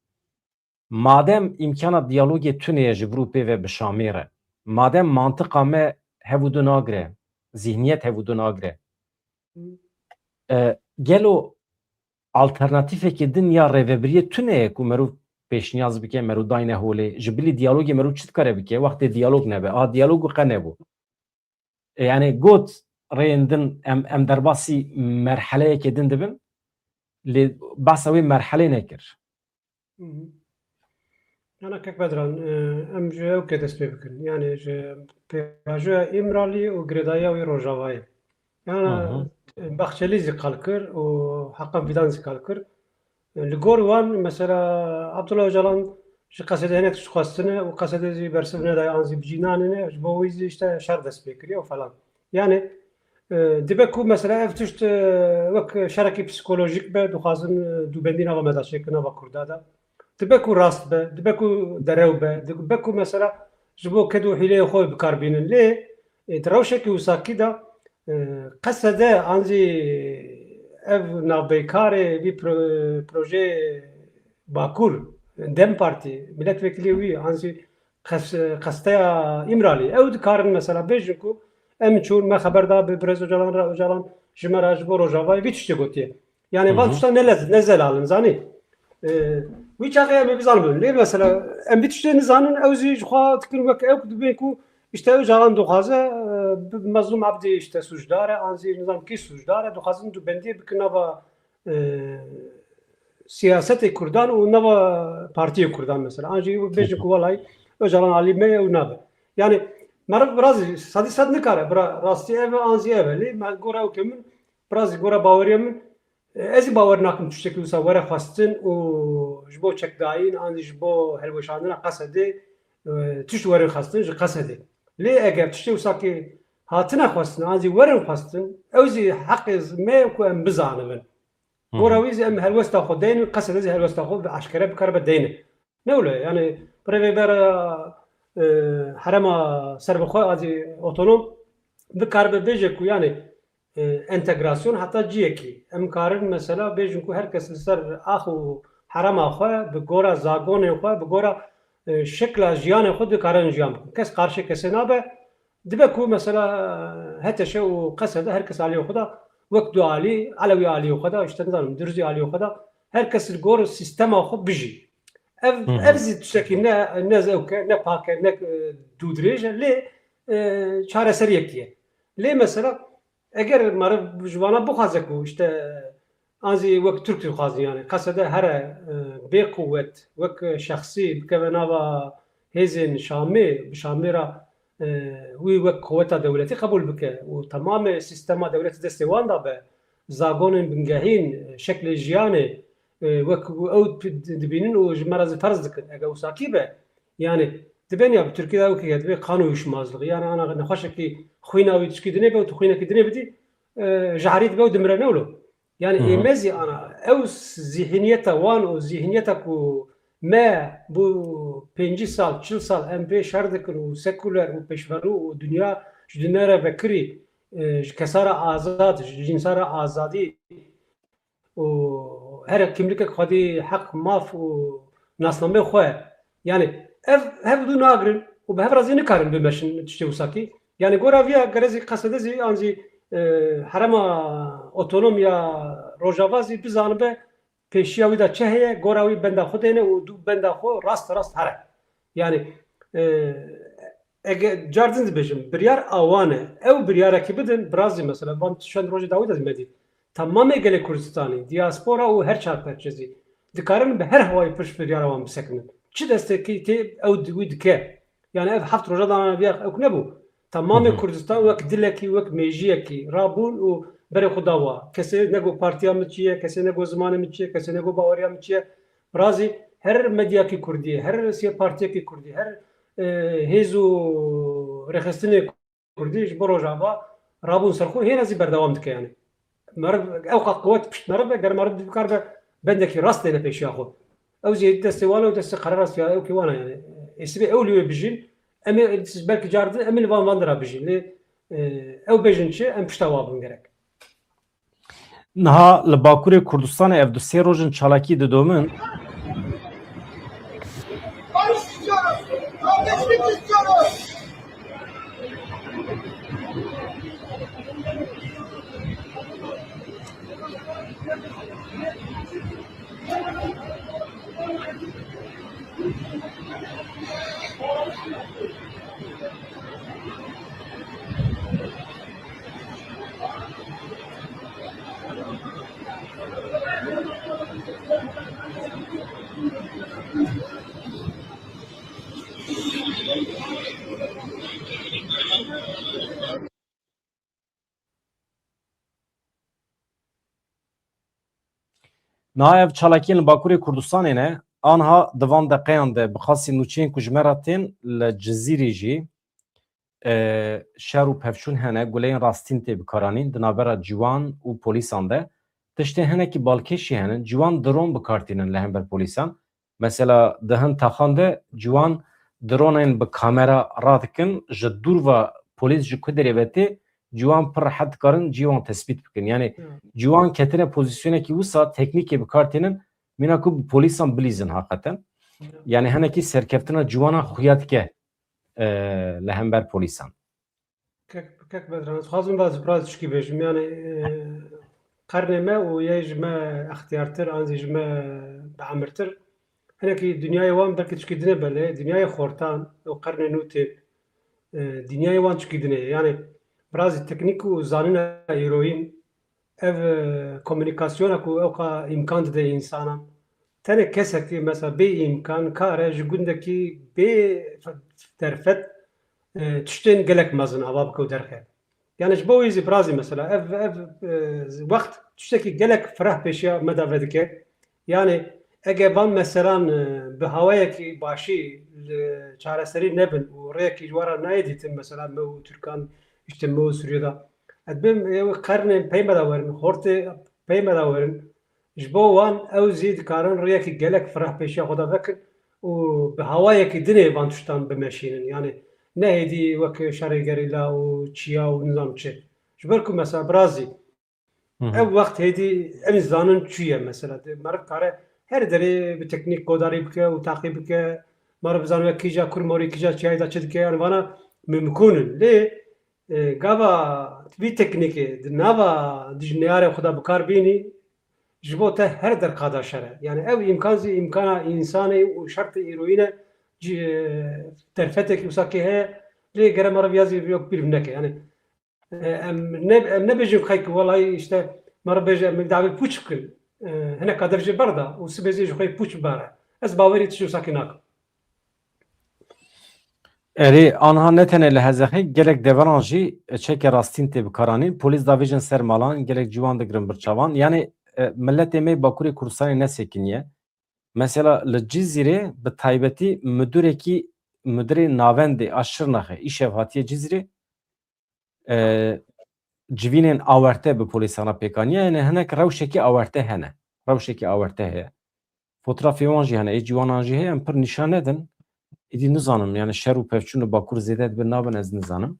Madem îmkana diyalogê tune ye ji vir û pê ve bi Şamê re, madem mantiqa me hev û du nagire, zihniyet hev û du nagire, e, gelo alternatîfekê din ya rêvebiriyê tune ye ku merûv pêşniyaz bike, merûv dayne holê? Ji bilî diyalogê merûv çi dikare bike? Wextê diyalog nebe. A diyalog û qe nebû. E, yani got rêyên din em, em derbasî merheleyekê din dibin, lê behsa wê merhelê nekir. Hı hı. Yana kek Bedran, e, em ji ew ke dest pê bikin. Yani ji pêvajoya Îmralî û girêdayiya wî Rojavayê. Yana, hı hı, Baxçelî zî qal kir û Hakan Fidan zî qal kir. Li gor wan, mesela, Abdullah Ocalan ji Qesedê hinek tişt xwestine û Qesede zî bersiv nedaye an zî bi cî nanîne, ji bo wî zî işte şer dest pê kiriye û falan. Yani, e, dibe ku, mesela, ev tişt, e, wek şerekî psîkolojîk be, dixwazin, e, dûbendî nava me de çêkin, nava Kurda de. Dibe ku rast be, dibe ku derew be, dibe ku, mesela, ji bo ked û hîleyê xwe bi kar bînin. Lê, e, di rewşekî wisa kî de, e, Qesede an zî ev navbeykarê vî pro-, projeyê Bakur, DEM Partî, milletvekilê wî, an zî qes-, qesteya Îmralî. Ew dikarin mesela bêjin ku em çûn, me xeber da bi birêz Ocalan re, Ocalan ji me re ji bo Rojavayê vî tiştê gotiye. Yani van, hı hı, tiştan ne lez-, ne zelal in, zanî? E, wî çaxê em ê bizanibin. Lê mesela em vî tiştê nizanin, ew zî ji xwe dikin wek ew dibên ku işte Ocalan dixwaze, e, bi Mezlûm Ebdî işte sûcdar e, an zî nizam kî sûcdar e, dixwazin dûbendiyê bikin nava, e, siyasetê Kurdan û nava partiyê Kurdan mesela. An jî bêjin ku welay Ocalan alî me ye û nabe. Yani meriv bi rastî sedî sed nikare, bira rastî ev e, an zî ev e. Lê me gora ew ke min, bi rastî gora baweriya min, ez ê bawer nakim tiştekî wisa were xwestin û ji bo çekdayîn an jî ji bo hilweşandina Qesedê, e, tişt werin xwestin ji Qesedê. Lê eger tiştê wisa kê hatine xwestin an jî werin xwestin, ew zî heqê me ye ku em bizanibin. Hı hı. Gora wî zî em helwesta xwe deynin, Qesedê zî helwesta xwe bi eşkere bikaribe deyne. Ne wilo ye? Yani birêvebera, e, herêma serbixwe an jî otonom bikaribe bêje ku yani, e, entegrasyon heta ciyekî. Em karin mesela bêjin ku her kes li ser ax û herêma xwe, bi gora zagonên xwe, bi gora, e, şekla jiyanê xwe dikarin jiyan bikin. Kes qarşê kesê nabe. Dibe ku mesela HTŞ û Qesede her kes aliyê xwe de wek du alî, Elewî aliyê xwe de, işte nizanim, Durzî aliyê xwe de, her kes li gor sîstema xwe bijî. Ev, Hı hı. ev zî tiştekî ne, ne zewk e, ne pak e, ne, e, dûdirêj e, lê, e, çareseriyekî ye. Lê mesela, eger meriv ji vana bixwaze ku işte, an zî wek Tirk dixwazin yani, qesede here, e, bê quwet, wek şexsî bikeve nava hêzên Şamê, bi Şamê re, e, wî wek quweta dewletî qebûl bike û temamê sîstema dewletî destê wan de be, zagonên bingehîn, şeklê jiyanê, e, wek ew dibînin û ji me re zî ferz dikin. Eger wisa kî be, yani, dibên ya bi Tirkî de wekî dibê qanûnşinasliği. Yani, ana nexweşekî xwîna wî tişkî dinê be û tu xwînekî dinê bidî, e, jehrî dibe û dimire, ne wilo. Yani, Hı hı. ême zî ana, ew zîhniyeta wan û zîhniyeta ku me bû pêncî sal, çil sal em pê şer dikin û sekuler û pêşverû û dinya ji dinya re vekirî, e, ji kesa re azad, ji cînsa re azadî û her kimlikek xwedî heq, maf û nasnameyê xwe. Yani ev hev dû nagirin û bi hev re zî nikarin bimeşin tiştê wisa kî. Yani gora viya gere zî qesede zî an zî, e, herema otonom ya Rojava zî bizanibe pêşiya wî de çi heye, gora wî benda xwe dêne û dû benda xwe rast rast here. Yani, e, ege car din dibêjim, biryar awan e. Ew biryarekî bidin, birazî mesela, van çend rojê dawî de me dît. Tamamê gelê Kurdistanê, diaspora û her çar perçe zî dikarin bi her hawayî pişt biryara wan bisekinin. Çi destekî tê ew di-, wî dike? Yani ev heft roja dana viya ew nebû. Tamamê Hı hı. Kurdistan wek dilekî, wek mêjiyekî rabûn û berê xwe dawa. Kesê ne got partiya min çi ye, kesê ne got zimanê min çi ye, kesê ne got baweriya min çi ye. Birazî her medyakî kurdî, her siyê partiyekî kurdî, her, e, hêz û rêxistinê kurdî ji bo Rojava rabûn ser xwe, hêne zî berdewam dike yani. Meriv, ew qat quwet pişt meriv be, ger meriv bikar be bendekî rast têne pêşiya xwe. Ew zî destê wan e û destê qerara siya ew kê wan e yani. Ê sibê ew li wê bijîn, em ê belkî car din, em ê li van van dira bijîn. Lê, e, ew bêjin çi, em pişta wan bin gerek. Niha li Bakurê Kurdistanê ev du sê roj in çalakî didomin. Barış istiyoruz. Kardeşlik istiyoruz. Niha ev çalakiyên li Bakurê Kurdistanê ne. Anha di van deqeyan de bi xasî nûçeyên ku ji me re tên li Cizîrê jî, e, şer û pevçûn hene, guleyên rastîn tê bikaranîn di navbera ciwan û polîsan de. Tiştên hinekî balkêş jî hene, ciwan dron bi kar tînin li hember polîsan. Mesela di hin taxan de ciwan dronên bi kamera radikin, ji dûr ve polîs ji ku derê ve tê, ciwan pir rehet dikarin cihê wan tespît bikin. Yani Ya. ciwan ketine pozîsyonekî wisa teknîkê bi kar tînin, mîna ku bi polîsan bilîzin heqeten. Ya. Yani hinekî serkeftina ciwanan xuya dike, e, li hember polîsan. Kek, kek Bedran, ez dixwazim vaz biraz tişkî bêjim. Yani, e, qernê me û yê ji me extiyartir, an zî ji me biemirtir. Hinekî dinyayê wan belkî tişkî dine belê, dinyayê xortan û qernê nû tê, e, dinyayê wan tişkî dine ye. Yani, biraz teknîk û zanîna îroyîn, ev, e, komunîkasyona ku ewqa îmkan dide însanan. Tenê kesekî mesela bê îmkan kare ji gundekî bê derfet, e, tiştên gelek mezin ava bike û derxe. Yani ji bo wî zî birazî mesela ev, ev, e, wext tiştekî gelek fireh pêşiya me de vedike. Yani ege van meselan, e, bi hawayekî başî li çareserî nebin û rêyekî ji we re nayê dîtin mesela me û Tirkan, işte me û Sûriye de. Ez bêm, e, qernên pey me de werin, xortê pey me de werin. Ji bo wan ew zî dikarin rêyekî gelek fireh pêşiya xwe de vekin û bi hawayekî dinê van tiştan bimeşînin. Yani ne hêdî wek şerê gerîla û çiya û nizam çi. Ji ber ku mesela birazî Hı hı. ev wext hêdî em zanin çi ye mesela. De meriv kare her derê bi teknîk godarî bike û taqî bike. Meriv bizane wek kîja kurmorî, kîja çiyayê de çi dike. Yani vana mimkûn in. Lê, e, gava vî teknîkê di nava dijneyarê xwe de bi kar bînî, ji bo te her derqa da şer e. Yani ev îmkan zî îmkana însanê û şertê îroyî ne, cî-, derfetekî wisa kê heye, lê gere meriv ya zî yok bîr neke. Yani, e, em ne, em nebêjin xey ki welay işte meriv bêje em dawî pûç bikin. E, hinek kadef jê berda û sibê zî ji xwe pûç bibare. Ez bawerî tişt wisa kê nakim. Erê, anha ne tenê li Hezexê, gelek deveran jî çeke rastîn tê bikaranîn. Polîs davêjin ser malan, gelek ciwan digirin birçavan. Yani, e, milletê me Bakurê Kurdistanê nesekiniye. Mesela li Cizîrê bi taybetî mudirekî, mudirê navendê a Şirnexê îşev hatiye Cizîrê, e, civînên awerte bi polîsan re pêk aniye. Yani hinek rewşekî awerte hene. Rewşekî awerte heye. Fotrafê wan jî hene, ê ciwanan jî heye, em pir nîşan nedin. Êdî nizanim, yani şer û pevçûn li Bakur zêde dibe nabin, ez nizanim.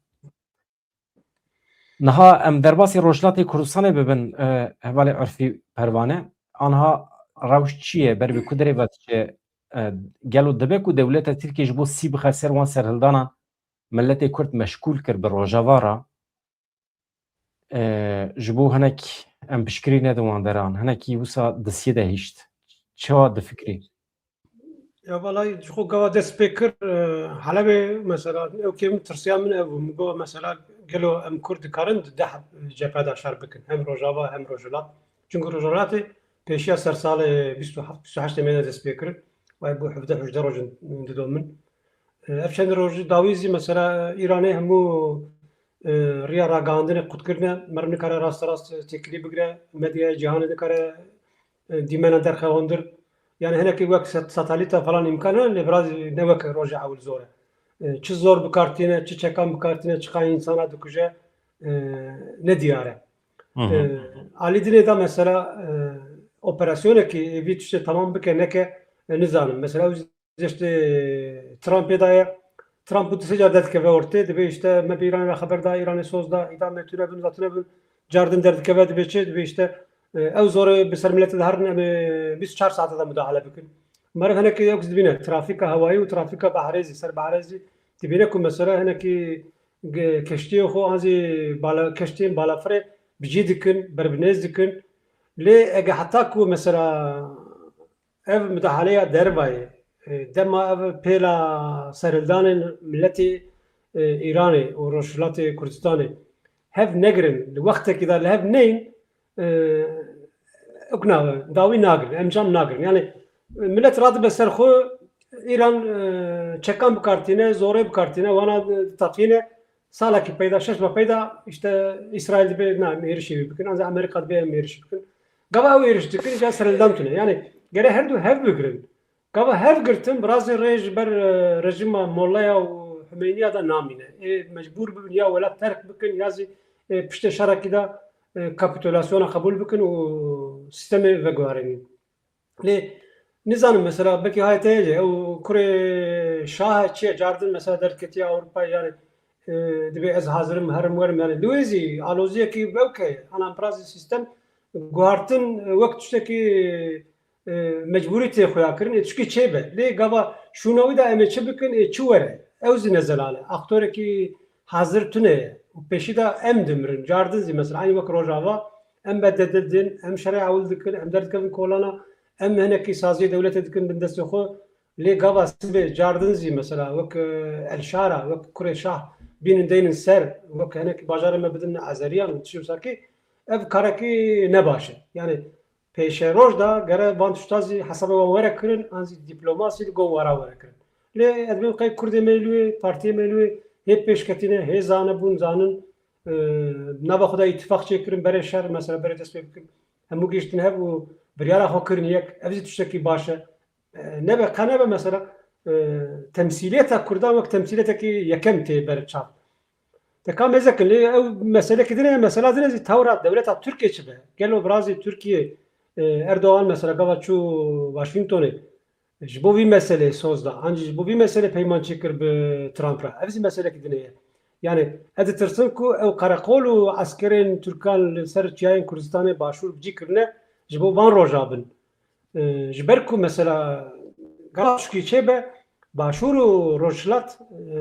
Niha em derbasî Rojhilatê Kurdistanê bibin, e, hevalê Urfî Pervane, anha rewş çi ye, ber bi ku derê ve diçe, e, gelo dibe ku dewleta Tirkiyê ji bo sî bixe ser wan serhildanan, milletê Kurd meşgûl kir bi Rojava re, e, ji bo hinek em piştgirî nedin wan deran, hinekî wisa di siyê de hişt. Çawa difikrî? Ya valay ji xwe gava dest pê kir, e, Helebê mesela ew kê min tirsiya min ev bû. Min got mesela gelo em Kurd dikarin di deh cephe de şer bikin. Hem Rojava hem Rojhilat. Çünkü Rojhilatê pêşiya ser salê bîst û heft bîst û heştê me de dest pê kirin. Vay bu hevdeh hejde rojin dido min. E, ev çend rojî dawî zî mesela Îranê hemû, e, riya ragihandinê qut kirine. Meriv nikare rasterast têkilî bigire. Medyaya cîhanê nikare, e, dîmena derxewandir. Yani hinekî wek sat-, satelîta falan îmkan hene, lê biraz ne wek roja ewil zor e. E, çi zor bikartîne, çi çekan bikartîne, çiqa însana dikuje, e, ne diyar e. Hı hı. E, alî dinê de mesela, e, operasyonekî vî tiştê tamam bike neke, e, nizanim. Mesela ew zêştê Trumpê daye. Trump bu sê car derdikeve ortê, dibe işte me bi Îranê re xeber da, Îranê soz da, îda me tune bin, zatune bin, cardin derdikeve dibe çi, dibe işte, e, ew zorê bi ser milletê de herin em ê bîst û çar saate de mudahale bikin. Meriv hinekî ew dibîne, trafîka hewayî û trafîka behrê zî, ser behrê zî dibîne ku mesela hinekî ge-, keştiyê xwe an zî bala-, keştiyên balafirê bi cî dikin, berbinêz dikin. Lê ege heta ku mesela ev mudahaleya dervayê, e, dema ev pêla serhildanên miletê, e, Îranê û Rojhilatê Kurdistanê hev negirin, li wextekî de li hev neyên, e, ew nabe, dawî nagirin, encam nagirin. Yani, e, milet radibe ser xwe, Îran, e, çekan bikartîne, zorê bikartîne, wana, e, diteqîne, salekî peyda, şeş meh peyda, işte, Îsraîl dibe, na, em êrişî wî bikin, an zî Amerîka dibe em êrişî bikin. Gava ew êriş dikin, ca serhildan tune. Yani, gere her du hev bigirin. Gava hev girtin, bi razê rê ji ber, e, rejîma Mollaya û Himeyniya de namîne. Ê mecbûr bibin ya welat terk bikin, ya zî, e, piştê şerekî de, e, kapitulasyona qebûl bikin û sîstemê veguherînin. Lê nizanim mesela belkî hayê te heye, ew kurê şah e, çi ye, cardin mesela derketiye Ewropayê, yani, e, dibê ez hazirim herim werim, yani li wê zî aloziyekî ew ke ana birazî sîstem guhartin, e, wek tiştekî, e, mecbûrî tê xuya kirin, ê tişkî çê be. Lê gava şûna wî de em ê çi bikin, ê çi were? Ew zî ne zelal e. Aktorekî hazir tune ye û pêşî de em dimirin. Cardin zî mesela, eynî wek Rojava, em bededil din, em şerê ewil dikin, em derdikevin kolana, em hinekî saziyê dewletê dikin bin destê xwe. Lê gava sibê cardin zî mesela wek, e, El Şara, wek kurê şah bînin deynin ser, wek hinekî bajarê me bidin Azeriyan û tişt wisa kî, ev karekî ne baş e. Yani pêşeroj de gere van tişta zî hesabê wan were kirin, an zî dîplomasî li gor wara were kirin. Lê ez dibêm qey Kurdê me li wê, partiyê me li wê hê pêşketîne, hê zanebûn, zanin, e, nava xwe de îtifaq çêkirin, berê şer, mesela berê dest pê bikin. Hemû gihiştin hev û biryara xwe kirin yek. Ev zî tiştekî baş e. E, nebe, qe nebe mesela, e, temsîliyeta Kurdan wek temsîliyetekî yekem tê ber çav. Te ka mêze kin, lê ew meselekî din e, mesela din e zî tewra dewleta Tirkiyê çi be? Gelo birazî Tirkiye, e, Erdogan mesela gava çû Washingtonê, ji bo vî meseleyê soz da, an jî ji bo vî meselê peyman çêkir bi Trump re. Ev zî meselekî din e. Yani, ez ditirsim ku ew qereqol û eskerên Tirkan li ser çiyayên Kurdistanê Başûr bi cî kirine, ji bo van roja bin. E, ji ber ku mesela gava tişkî çê be, Başûr û Rojhilat, e,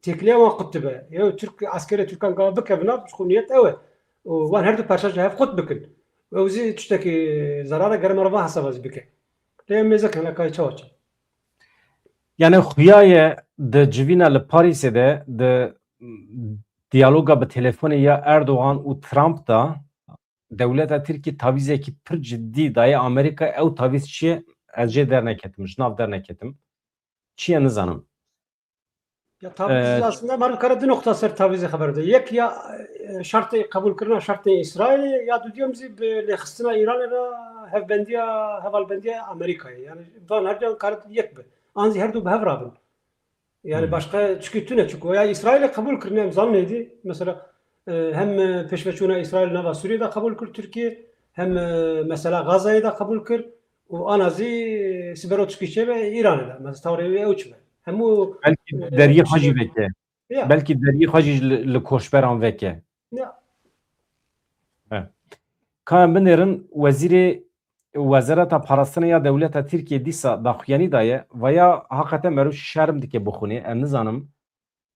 têkiliya wan qut dibe. Ew Tirk, eskerê Tirkan gava bikevin nav, ji xwe niyet ew e. Û wan her du parça ji hev qut bikin. Ew zî tiştekî zerare, gere merova hesaba zî bike. Lê em mêze kene kay çawa çi. Yani xuya ye di civîna li Parîsê de di diyaloga bi telefonê ya Erdogan û Trump da dewleta Tirkî tavîzekî pir cidî daye Amerîka, ew tavîz çi ye? Ez jê derneketim, ji nav derneketim. Çi ye nizanim. Ya tavîz Ee, aslında meriv kare du noqta ser tavîzê xeber bide. Yek ya e, şertê qebûlkirina şertê Îsraîlê ya dudiyem zî bi lêxistina Îranê re hevbendiya, hevalbendiya Amerîkayê. Yani van her duyan kare yek bi. An zî her du bi hev rabin. Yani Hmm. başka çikî tune çiko. Ya Îsraîlê qebûl kirine em zanin êdî. Mesela e, hem e, pêşveçûna Îsraîl nava Sûriyê de qebûl kir Tirkiye, hem e, mesela Gazayê de qebûl kir. Û ana zî sibero çikî çêbe Îranê de. Mesela tawrê wê ew çi be. Hemû Belkî e, deriyê işte, xwe jî veke. Ya. Belkî deriyê xwe jî li, li koçberan veke. Ya. He. Ka em binêrin, wezîrê Wezareta Parastinê ya dewleta Tirkiye dîsa daxuyanî daye, vaya haqete meriv şerm dike bixwîne, em nizanim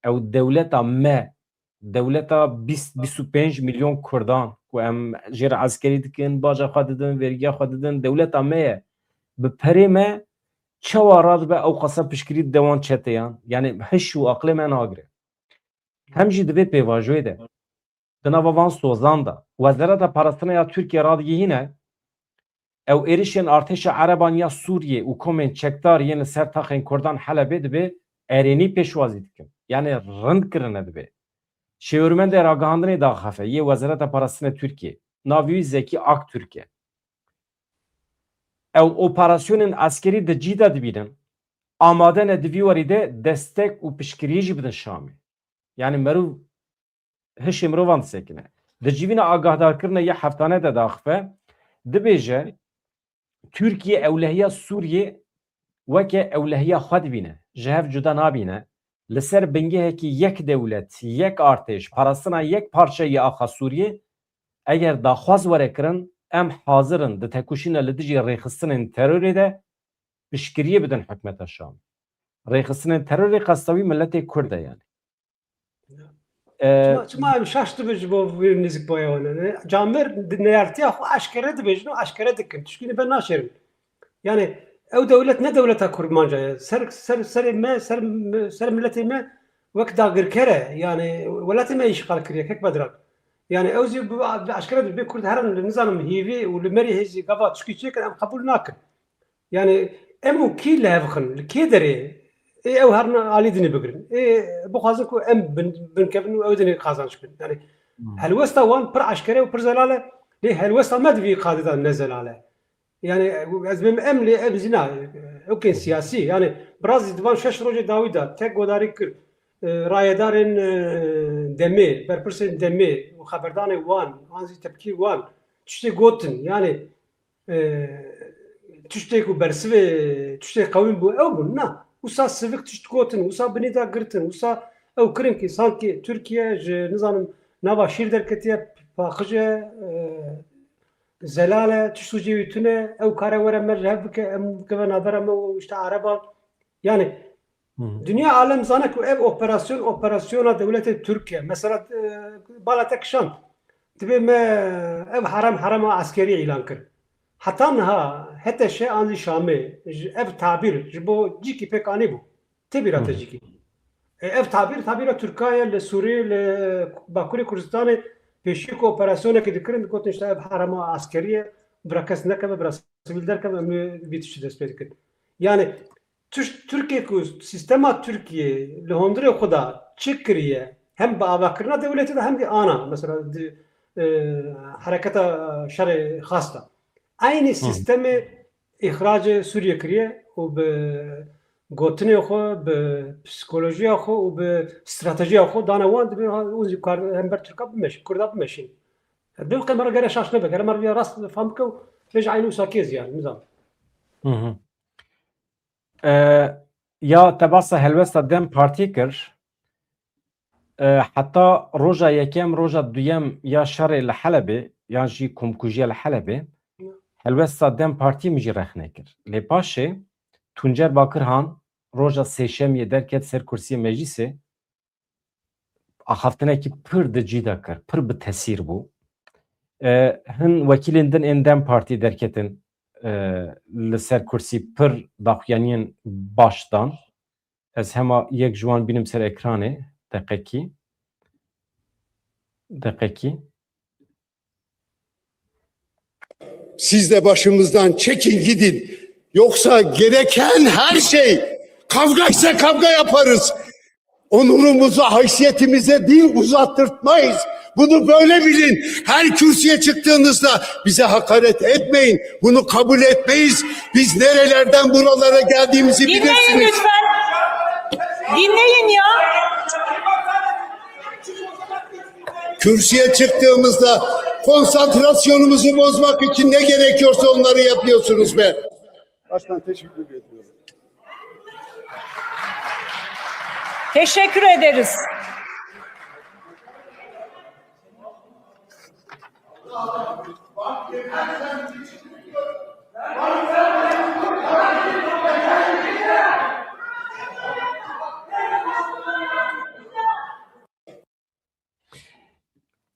ew dewleta me, dewleta bîst, bîst û pênc milyon Kurdan ku em jê re eskerî dikin, baca xwe didin, vergiya xwe didin, dewleta me ye. Bi perê me çawa radibe ew qasa piştgirî dide wan çeteyan? Yani hiş û aqilê me nagire. Hem jî di vê pêvajoyê de, di nava van sozan de, Wezareta Parastinê ya Tirkiye radigihîne, ew êrişên artêşa Ereban ya Sûriyê û komên çekdar yên li ser taxên Kurdan Helebê dibe erênî pêşwazî dikin. Yani rind kirine dibe. Şêwirmendê ragihandinê daxife yê Wezareta Parastinê Tirkiye, navê wî Zekî Aktürk e. Ew operasyonên eskerî di cî de dibînin, amade ne di vî warî de destek û piştgiriyê jî bidin Şamê. Yani meriv hişê mirovan disekine. Di civîna agahdarkirine ya heftane de daxife, dibêje, Tirkiye ewlehiya Sûriyê weke ewlehiya xwe dibîne, ji hev cuda nabîne. Li ser bingehekî yek dewlet, yek artêş, parastina yek parçe yê axa Sûriyê, eger daxwaz were kirin, em hazir in di tekoşîna li dijî rêxistinên terorê de piştgiriyê bidin hikûmeta Şamê. Rêxistinên terorê qesta wî miletê Kurd e yani. Ee, Çima, çima em şaş dibe ji bo vê nêzîkbûya wan? Yani, Camir di neyartiya xwe eşkere dibêjin û eşkere dikin. Tişkî li ber naşêrin. Yani ew dewlet ne dewleta kurmanca ye. Ser, ser, serê me, ser, ser miletê me wek dagirker e. Yani welatê me îşxal kiriye, kek Bedran. Yani ew zî bi, bi eşkere dibe Kurd herin, nizanim hîvî û li merî hêzî gava tişkî çêkin, em qebûl nakin. Yani em û kî li hev xin, li kê derê? Ê ew herin alî dinê bigirin. Ê bixwazin ku em bin, binkevin û ew dinê qazanç bin. Yani helwesta wan pir eşkere û pir zelal e. Lê helwesta me di vî qadê de ne zelal e. Yani ez bêm em lê em zî na, ewkên siyasî. Yani biraz di van şeş rojê dawî de tek godarî kir. E, rayedarên, e, demê, berpirsên demê û xeberdanê wan, an zî tepkî wan tiştê gotin. Yani e, tiştê ku bersivê tiştê qewîn bû ew bûn. Na. Wisa sivik tişt gotin, wisa binê da girtin, wisa ew kirin ki sanki Tirkiye ji, nizanim, nava şîr derketiye, paqij e, e, zelal e, tişt û cê wî tune, ew kare were me ji hev bike, em bikeve navbera me û işte Ereban. Yani Hı hı. Dinya alem zane ku ev operasyon, operasyona dewletê Tirk e. Mesela, e, bala te kişand. Dibê me ev herem herema eskerî îlan kir. Heta niha HTŞ an zî Şamê ji ev tabîr ji bo cîkî pêk anîbû. Tê bîra te Hı. cîkî. E, ev tabîr, tabîra Tirka ye li Sûrî, li Bakurê Kurdistanê pêşî ku operasyonekê dikirin, digotin işte ev herema eskerî ye, bira kes nekeve, bira sivîl derkeve, em vî tiştî dest pê dikin. Yani Tişt Tirkiye ku sîstema Tirkiye li hundirê xwe de çi kiriye, hem bi avakirina dewletê de hem de ana, mesela di, e, hereketa şerê xas de. Eynî Hı. sîstemê îxracê Sûriye kiriye û bi gotinê xwe, bi psikolojiya xwe û bi stratejiya xwe dane wan, dibê ha, hûn zî kar, hember Tirka bimeşin, Kurda bimeşin. Bi qemera gere şaş nebe, gere merdiya rast fam bike û bêje eynî wisa kê zî yani, nizam. Hı hı. E, ya te basa helwesta DEM Partî kir, e, heta roja yekem, roja duyem ya şerê li Helebê, yan jî komkujiya li Helebê, helwesta DEM Partî min jî rexne kir. Lê paşê Tuncer Bakirhan roja sêşemiyê derket ser kursiyê meclîsê, axaftinekî pir di cî de kir, pir bi tesîr bû. E, hin wekîlên din ên DEM Partî derketin, e, li ser kursî pir daxuyaniyên baş dan. Ez hema yek ji wan bînim ser ekranê. Deqekî. Deqekî. Siz de başımızdan çekin gidin. Yoksa gereken her şey, kavga ise kavga yaparız. Onurumuza, haysiyetimize dil uzattırtmayız. Bunu böyle bilin. Her kürsüye çıktığınızda bize hakaret etmeyin. Bunu kabul etmeyiz. Biz nerelerden buralara geldiğimizi Dinleyin bilirsiniz. Lütfen. Dinleyin ya. Kürsüye çıktığımızda konsantrasyonumuzu bozmak için ne gerekiyorsa onları yapıyorsunuz be. Baştan teşekkür ediyorum. Teşekkür ederiz.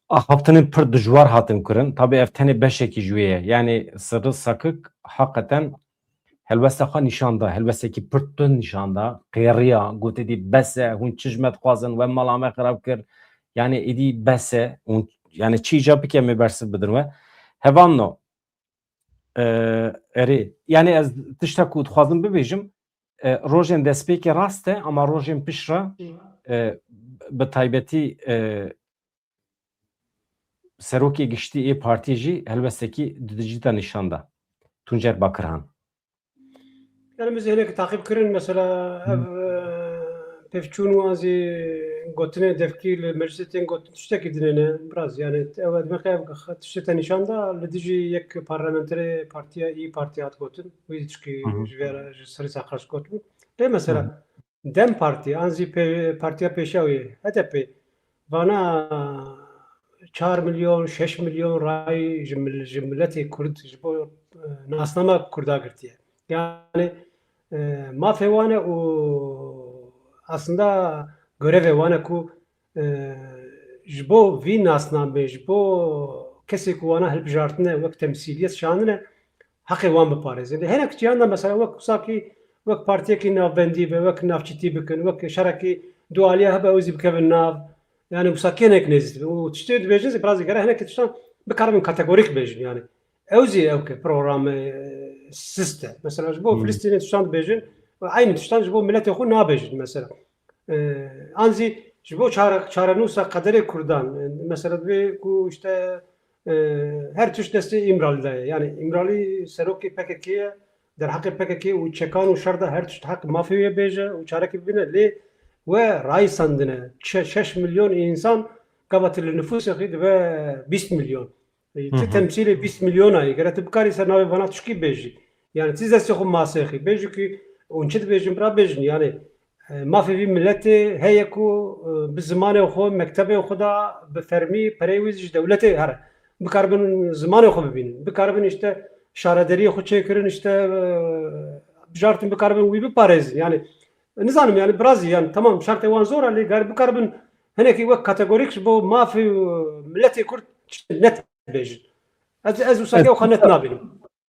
Axaftinên pir dijwar hatin kirin. Tabî ev tenê beşekî ji wê ye. Yanî Sirri Sakik heqeten helwesta xwe nîşan da. Helwestekî pir tund nîşan da. Qêriya, gote dî bes e, hûn çi ji me dixwazin, we mala me xirab kir. Yanî êdî bes e. Hûn, yanî çi îcab bike em ê bersiv bidin we. Hevalno, e, erê. Yanî ez tişta ku dixwazim bibêjim, e, rojên destpêkê rast e, ama rojên piştre, e, bi taybetî, e, serokê giştî ê partiyê jî helwestekî didicîta nîşan da. Tuncer Bakirhan. Yani, min zî hinekî taqîb kirin, mesela, ev, e, pevçûn û an zî gotinên devkî li meclisê tên gotin, tiştekî dinê ne, biraz, yani, ew, ez dimeqe ev tiştê te nîşan da, li dijî yek parlamenterê partiya, İYİ Parti hat gotin, wî tişkî Hı hı. ji vê re, ji Sirri Sakik gotin. Lê mesela, Hı hı. DEM Partî, an zî pê-, partiya pêşiya wê, H D P, vana çar milyon, şeş milyon rayî ji mil-, ji miletê Kurd, ji bo, e, nasnama Kurda girtiye. Yani, e, mafê wan e û aslında görevê wan e ku, e, ji bo vî nasnamê, ji bo kesê ku wana hilbijartine wek temsîliyet şandine, heqê wan biparêzin. Di hinek ciyan de mesela wek wisa kî, wek partiyekî navbendî be, wek navçîtî bikin, wek şerekî dualiya hebe, ew zî bikevin nav. Yani wisa kî hinek nêzî dibe. Û tiştê dibêjin zî, biraz zî gere hinekî tiştan bikaribin kategorîk bêjin yani. Ew zî ew ke programê, e, sist e. Mesela ji bo Hmm. Filistînê tiştan dibêjin, eynî tiştan ji bo miletê xwe nabêjin mesela. E, an zî ji bo çare-, çarenûsa qederê Kurdan, e, mesela divê ku işte, e, her tişt destê Îmralî de ye. Yani Îmralî serokê P K K ye, derheqê P K K û çekan û şer de her tişt heq mafê wê bêje û çarekî bibîne, lê we rayîsandine çe-, şeş milyon însan, gava tu li nifûsê xî dibe bîst milyon. E, tu Hı hı. temsîlê bîst milyona yî, gere tu bikarî ser navê vana tişkî bêjî. Yani tu destê xwe masê xî. Bêjî ku hûn çi dibêjin, bira bêjin. Yani, e, mafê vî miletê heye ku, e, bi zimanê xwe, mektebê xwe de bi fermî pereyê wî ji dewletê here. Bikaribin zimanê xwe bibînin. Bikaribin işte şaredariyê xwe çêkirin, işte, e, bijartin, bikaribin wî biparêzin. Yani, nizanim yani, birazî yani, tamam, şertê wan zor e, lê ger bikaribin hinekî wek kategorîk ji bo mafê, e, miletê Kurd net bêjin. Ez, ez wisa Ez ew xwe net nabînim.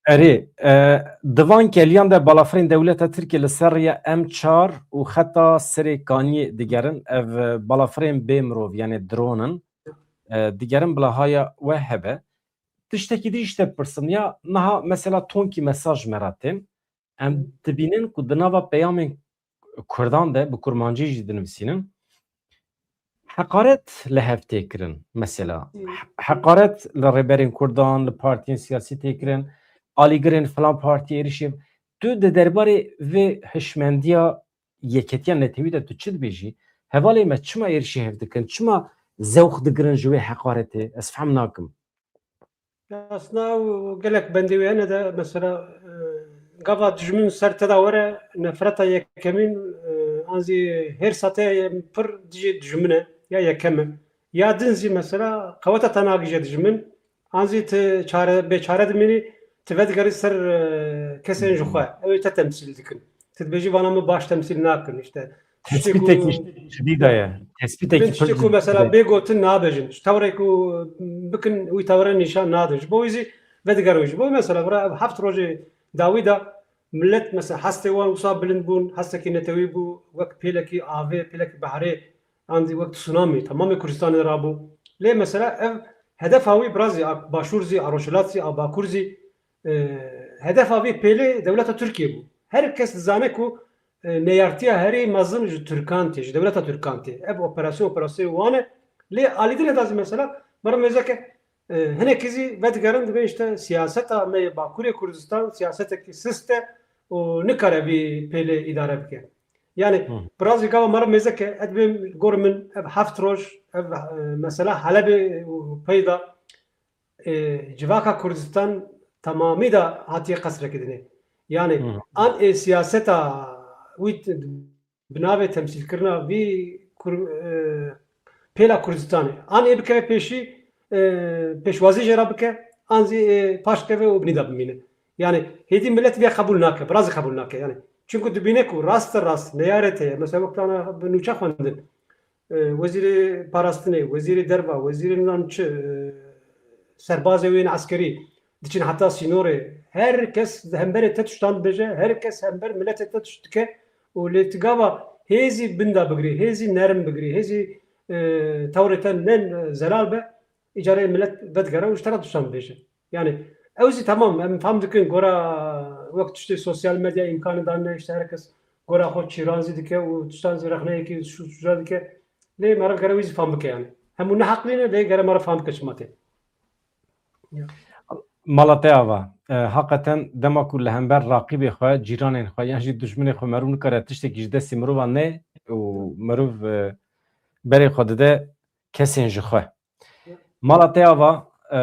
Erê, e, di van keliyan de balafirên dewleta Tirkiyê li ser rêya M çar û xeta Sirê Kaniyê digerin. Ev, e, balafirên bê mirov, yani drone in. E, digerin bila haya we hebe. Tiştekî dî ji te bipirsim. Ya niha mesela tonkî mesaj me re tên. Em dibînin ku di nava peyamên Kurdan de, bi kurmancî jî dinivîsînin, heqaret li hev tê kirin. Mesela, Hı. he-, heqaret li rêberên Kurdan, li partiyên siyasî tê kirin, alîgirên filan partiyê êrişî. Tu di derbarê vê hişmendiya yeketiya netewî de tu çi dibêjî? Hevalê me çima êrişî hev dikin? Çima zewq digirin ji wê heqaretê? Ez fehm nakim. Aslında ew gelek bendê wê hene de, mesela, e, gava dijmin ser te de were, nefreta yekemîn, e, an zî hêrsa te pir dijî dijmin e, ya yekem e. Ya din zî mesela qeweta te nagihîje dijmin, an zî tu çare, bêçare dimînî, tu vedigerî ser, e, kesên ji xwe. Ew ê te temsîl dikin. Tu dibêjî vana min baş temsîl nakin, işte, Tespîtekî şidî de ye. Tespîtekî pir cidî de ye. Mesela bê gotin nabêjin. Ji tewrê ku bikin wî tewre nîşan nadin. Ji bo wî zî vedigerin wî. Ji bo mesela bira ev heft rojê dawî de millet mesela hestê wan wisa bilind bûn, hestekî netewî bû, wek pêlekî avê, pêlekî behrê, an zî wek tsunami, temamê Kurdistanê rabû. Lê mesela ev hedefa wî bira zî a Başûr zî, a Rojhilat zî, a Bakur zî, e, hedefa vê pêlê dewleta Tirkiye bû. Her kes dizane ku, e, neyartiya herî mezin ji Tirkan tê, ji dewleta Tirkan tê. Ev operasyon, operasyon wan e. Lê alî din heta zî mesela, meriv mêzeke, e, hinekî zî vedigerin dibê işte siyaseta me yê Bakurê Kurdistan siyasetekî sist e û nikare vî pêlê îdare bike. Yani, Hı. bira zî gava meriv mêzeke, ez dibêm gor min ev heft roj, ev, e, mesela Helebê û peyda, e, civaka Kurdistan temamî de hatiye qesrekî dinê. Yani, Hı. an ê siyaseta wî t-, bi navê temsîlkirina vî Kur-, e, pêla Kurdistanê. An ê bikeve pêşî, e, pêşwazî jê re bike, an zî ê paş keve û binî de bimîne. Yani, hêdî millet vê qebûl nake, bi razî qebûl nake. Yani, çunku dibîne ku rast rast neyarê te ye. Mesela, wek tana bi nûçe xwendin. E, wezîrê parastinê, wezîrê derva, wezîrê nizam çi, e, serbazê wê yên eskerî, diçin heta sînorê. Her kes di hemberê te tiştan dibêje, her kes hember miletê te tişt dike û lê ti gava hêzî binda bigirî, hêzî nerm bigirî, hêzî, e, tewrê te ne, e, zelal be, îcarê milet vedigere û ji te re tiştan dibêje. Yani, ew zî temam, em fam dikin, gora wek tiştê sosyal medya îmkanê danine, işte her kes gora xwe çîran zî dike û tiştan zî rexneyekî şû-, şûca dike. Lê meriv gere wî zî fam bike yani. Hemû ne heqlî ne, lê gere meriv fam bike çima tê. Ya. Mala te ava, e, haqeten dema ku li hember raqîbê xwe, cîranên xwe yan jî dijminê xwe meriv nikare tiştekî ji destê mirovan ne û meriv, e, berê xwe dide kesên ji xwe. Ya. Mala te ava, e,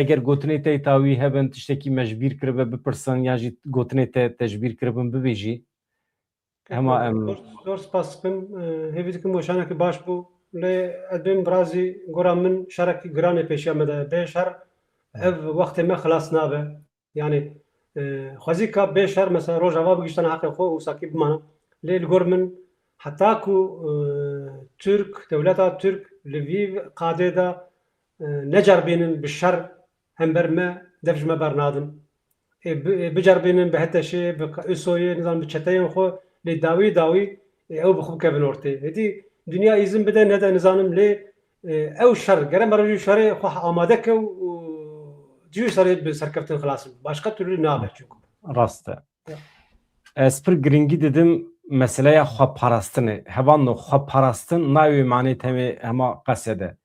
eger gotinê te yê tawî hebin, tiştekî me ji bîr kiribe bipirsin yan jî gotinê te, te ji bîr kiribin bibêjî. Hema em Zor, zor spas dikim. E, hêvî dikim weşanekî baş bû. Lê ez bêm birazî gora min şerekî giran ê pêşiya me de. Bê şer ev wextê me xilas nabe. Yani, e, xwezî ka bê şer mesela Rojava bigihiştana heqê xwe û sakî bimana. Lê li gor min heta ku, e, Tirk, dewleta Tirk li vî qadê de, e, neceribînin bi şer hember me, dev ji me bernadin. Ê bi-, ê biceribînin bi HTŞ'ê, bi qa-, ÎSO'yê, nizanim bi çeteyên xwe, lê dawî dawî, ê ew bi xwe bikevin ortê. Hêdî dinya îzin bide nede nizanim lê, ê, ew şer, gere meriv ji şerê xwe amade ke û, û ji wî şerê bi serkeftin xilas bin. Başqa türlü nabe çunku. Rast e. Ya. Ez pir girîngî didim meseleya xweparastinê. Hevalno xweparastin nayê wê manê temê hema qese de.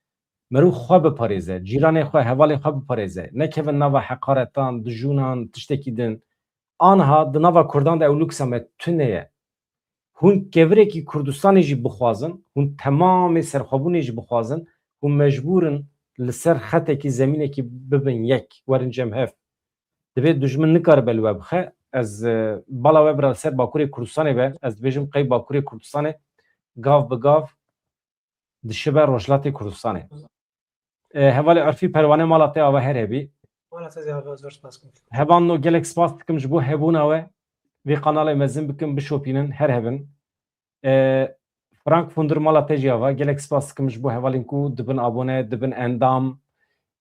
Meriv xwe biparêze, cîranê xwe, hevalê xwe biparêze. Nekeve nava heqaretan, dijûnan, tiştekî din. Anha di nava Kurdan de ew luksa me tune ye. Hûn kevirekî Kurdistanê jî bixwazin, hûn temamê serxwebûnê jî bixwazin, hûn mecbûr in li ser xetekî zemînekî bibin yek, werin cem hev. Divê dijmin nikaribe li we bixe. Ez, e, bala we bira li ser Bakurê Kurdistanê be, ez dibêjim qey Bakurê Kurdistanê gav bi gav dişibe Rojhilatê Kurdistanê. E, hevalê Urfî Perwane, mala te ava her hebî. Mala te zî ava, zor spas dikim. Hevalno, gelek spas dikim ji bo hebûna we. Vê kanalê mezin bikin, bişopînin, her hebin. E, Frank Fundur, mala te jî ava, gelek spas dikim ji bo hevalên ku dibin abone, dibin endam,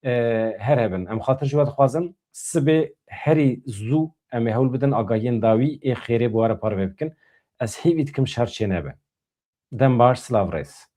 e, her hebin. Em xatir ji we dixwazin, sibê herî zû em ê hewl bidin agahiyên dawî ê xêrê bi we re parve bikin. Ez hêvî dikim şer çênebe. Dem baş, silav rêz.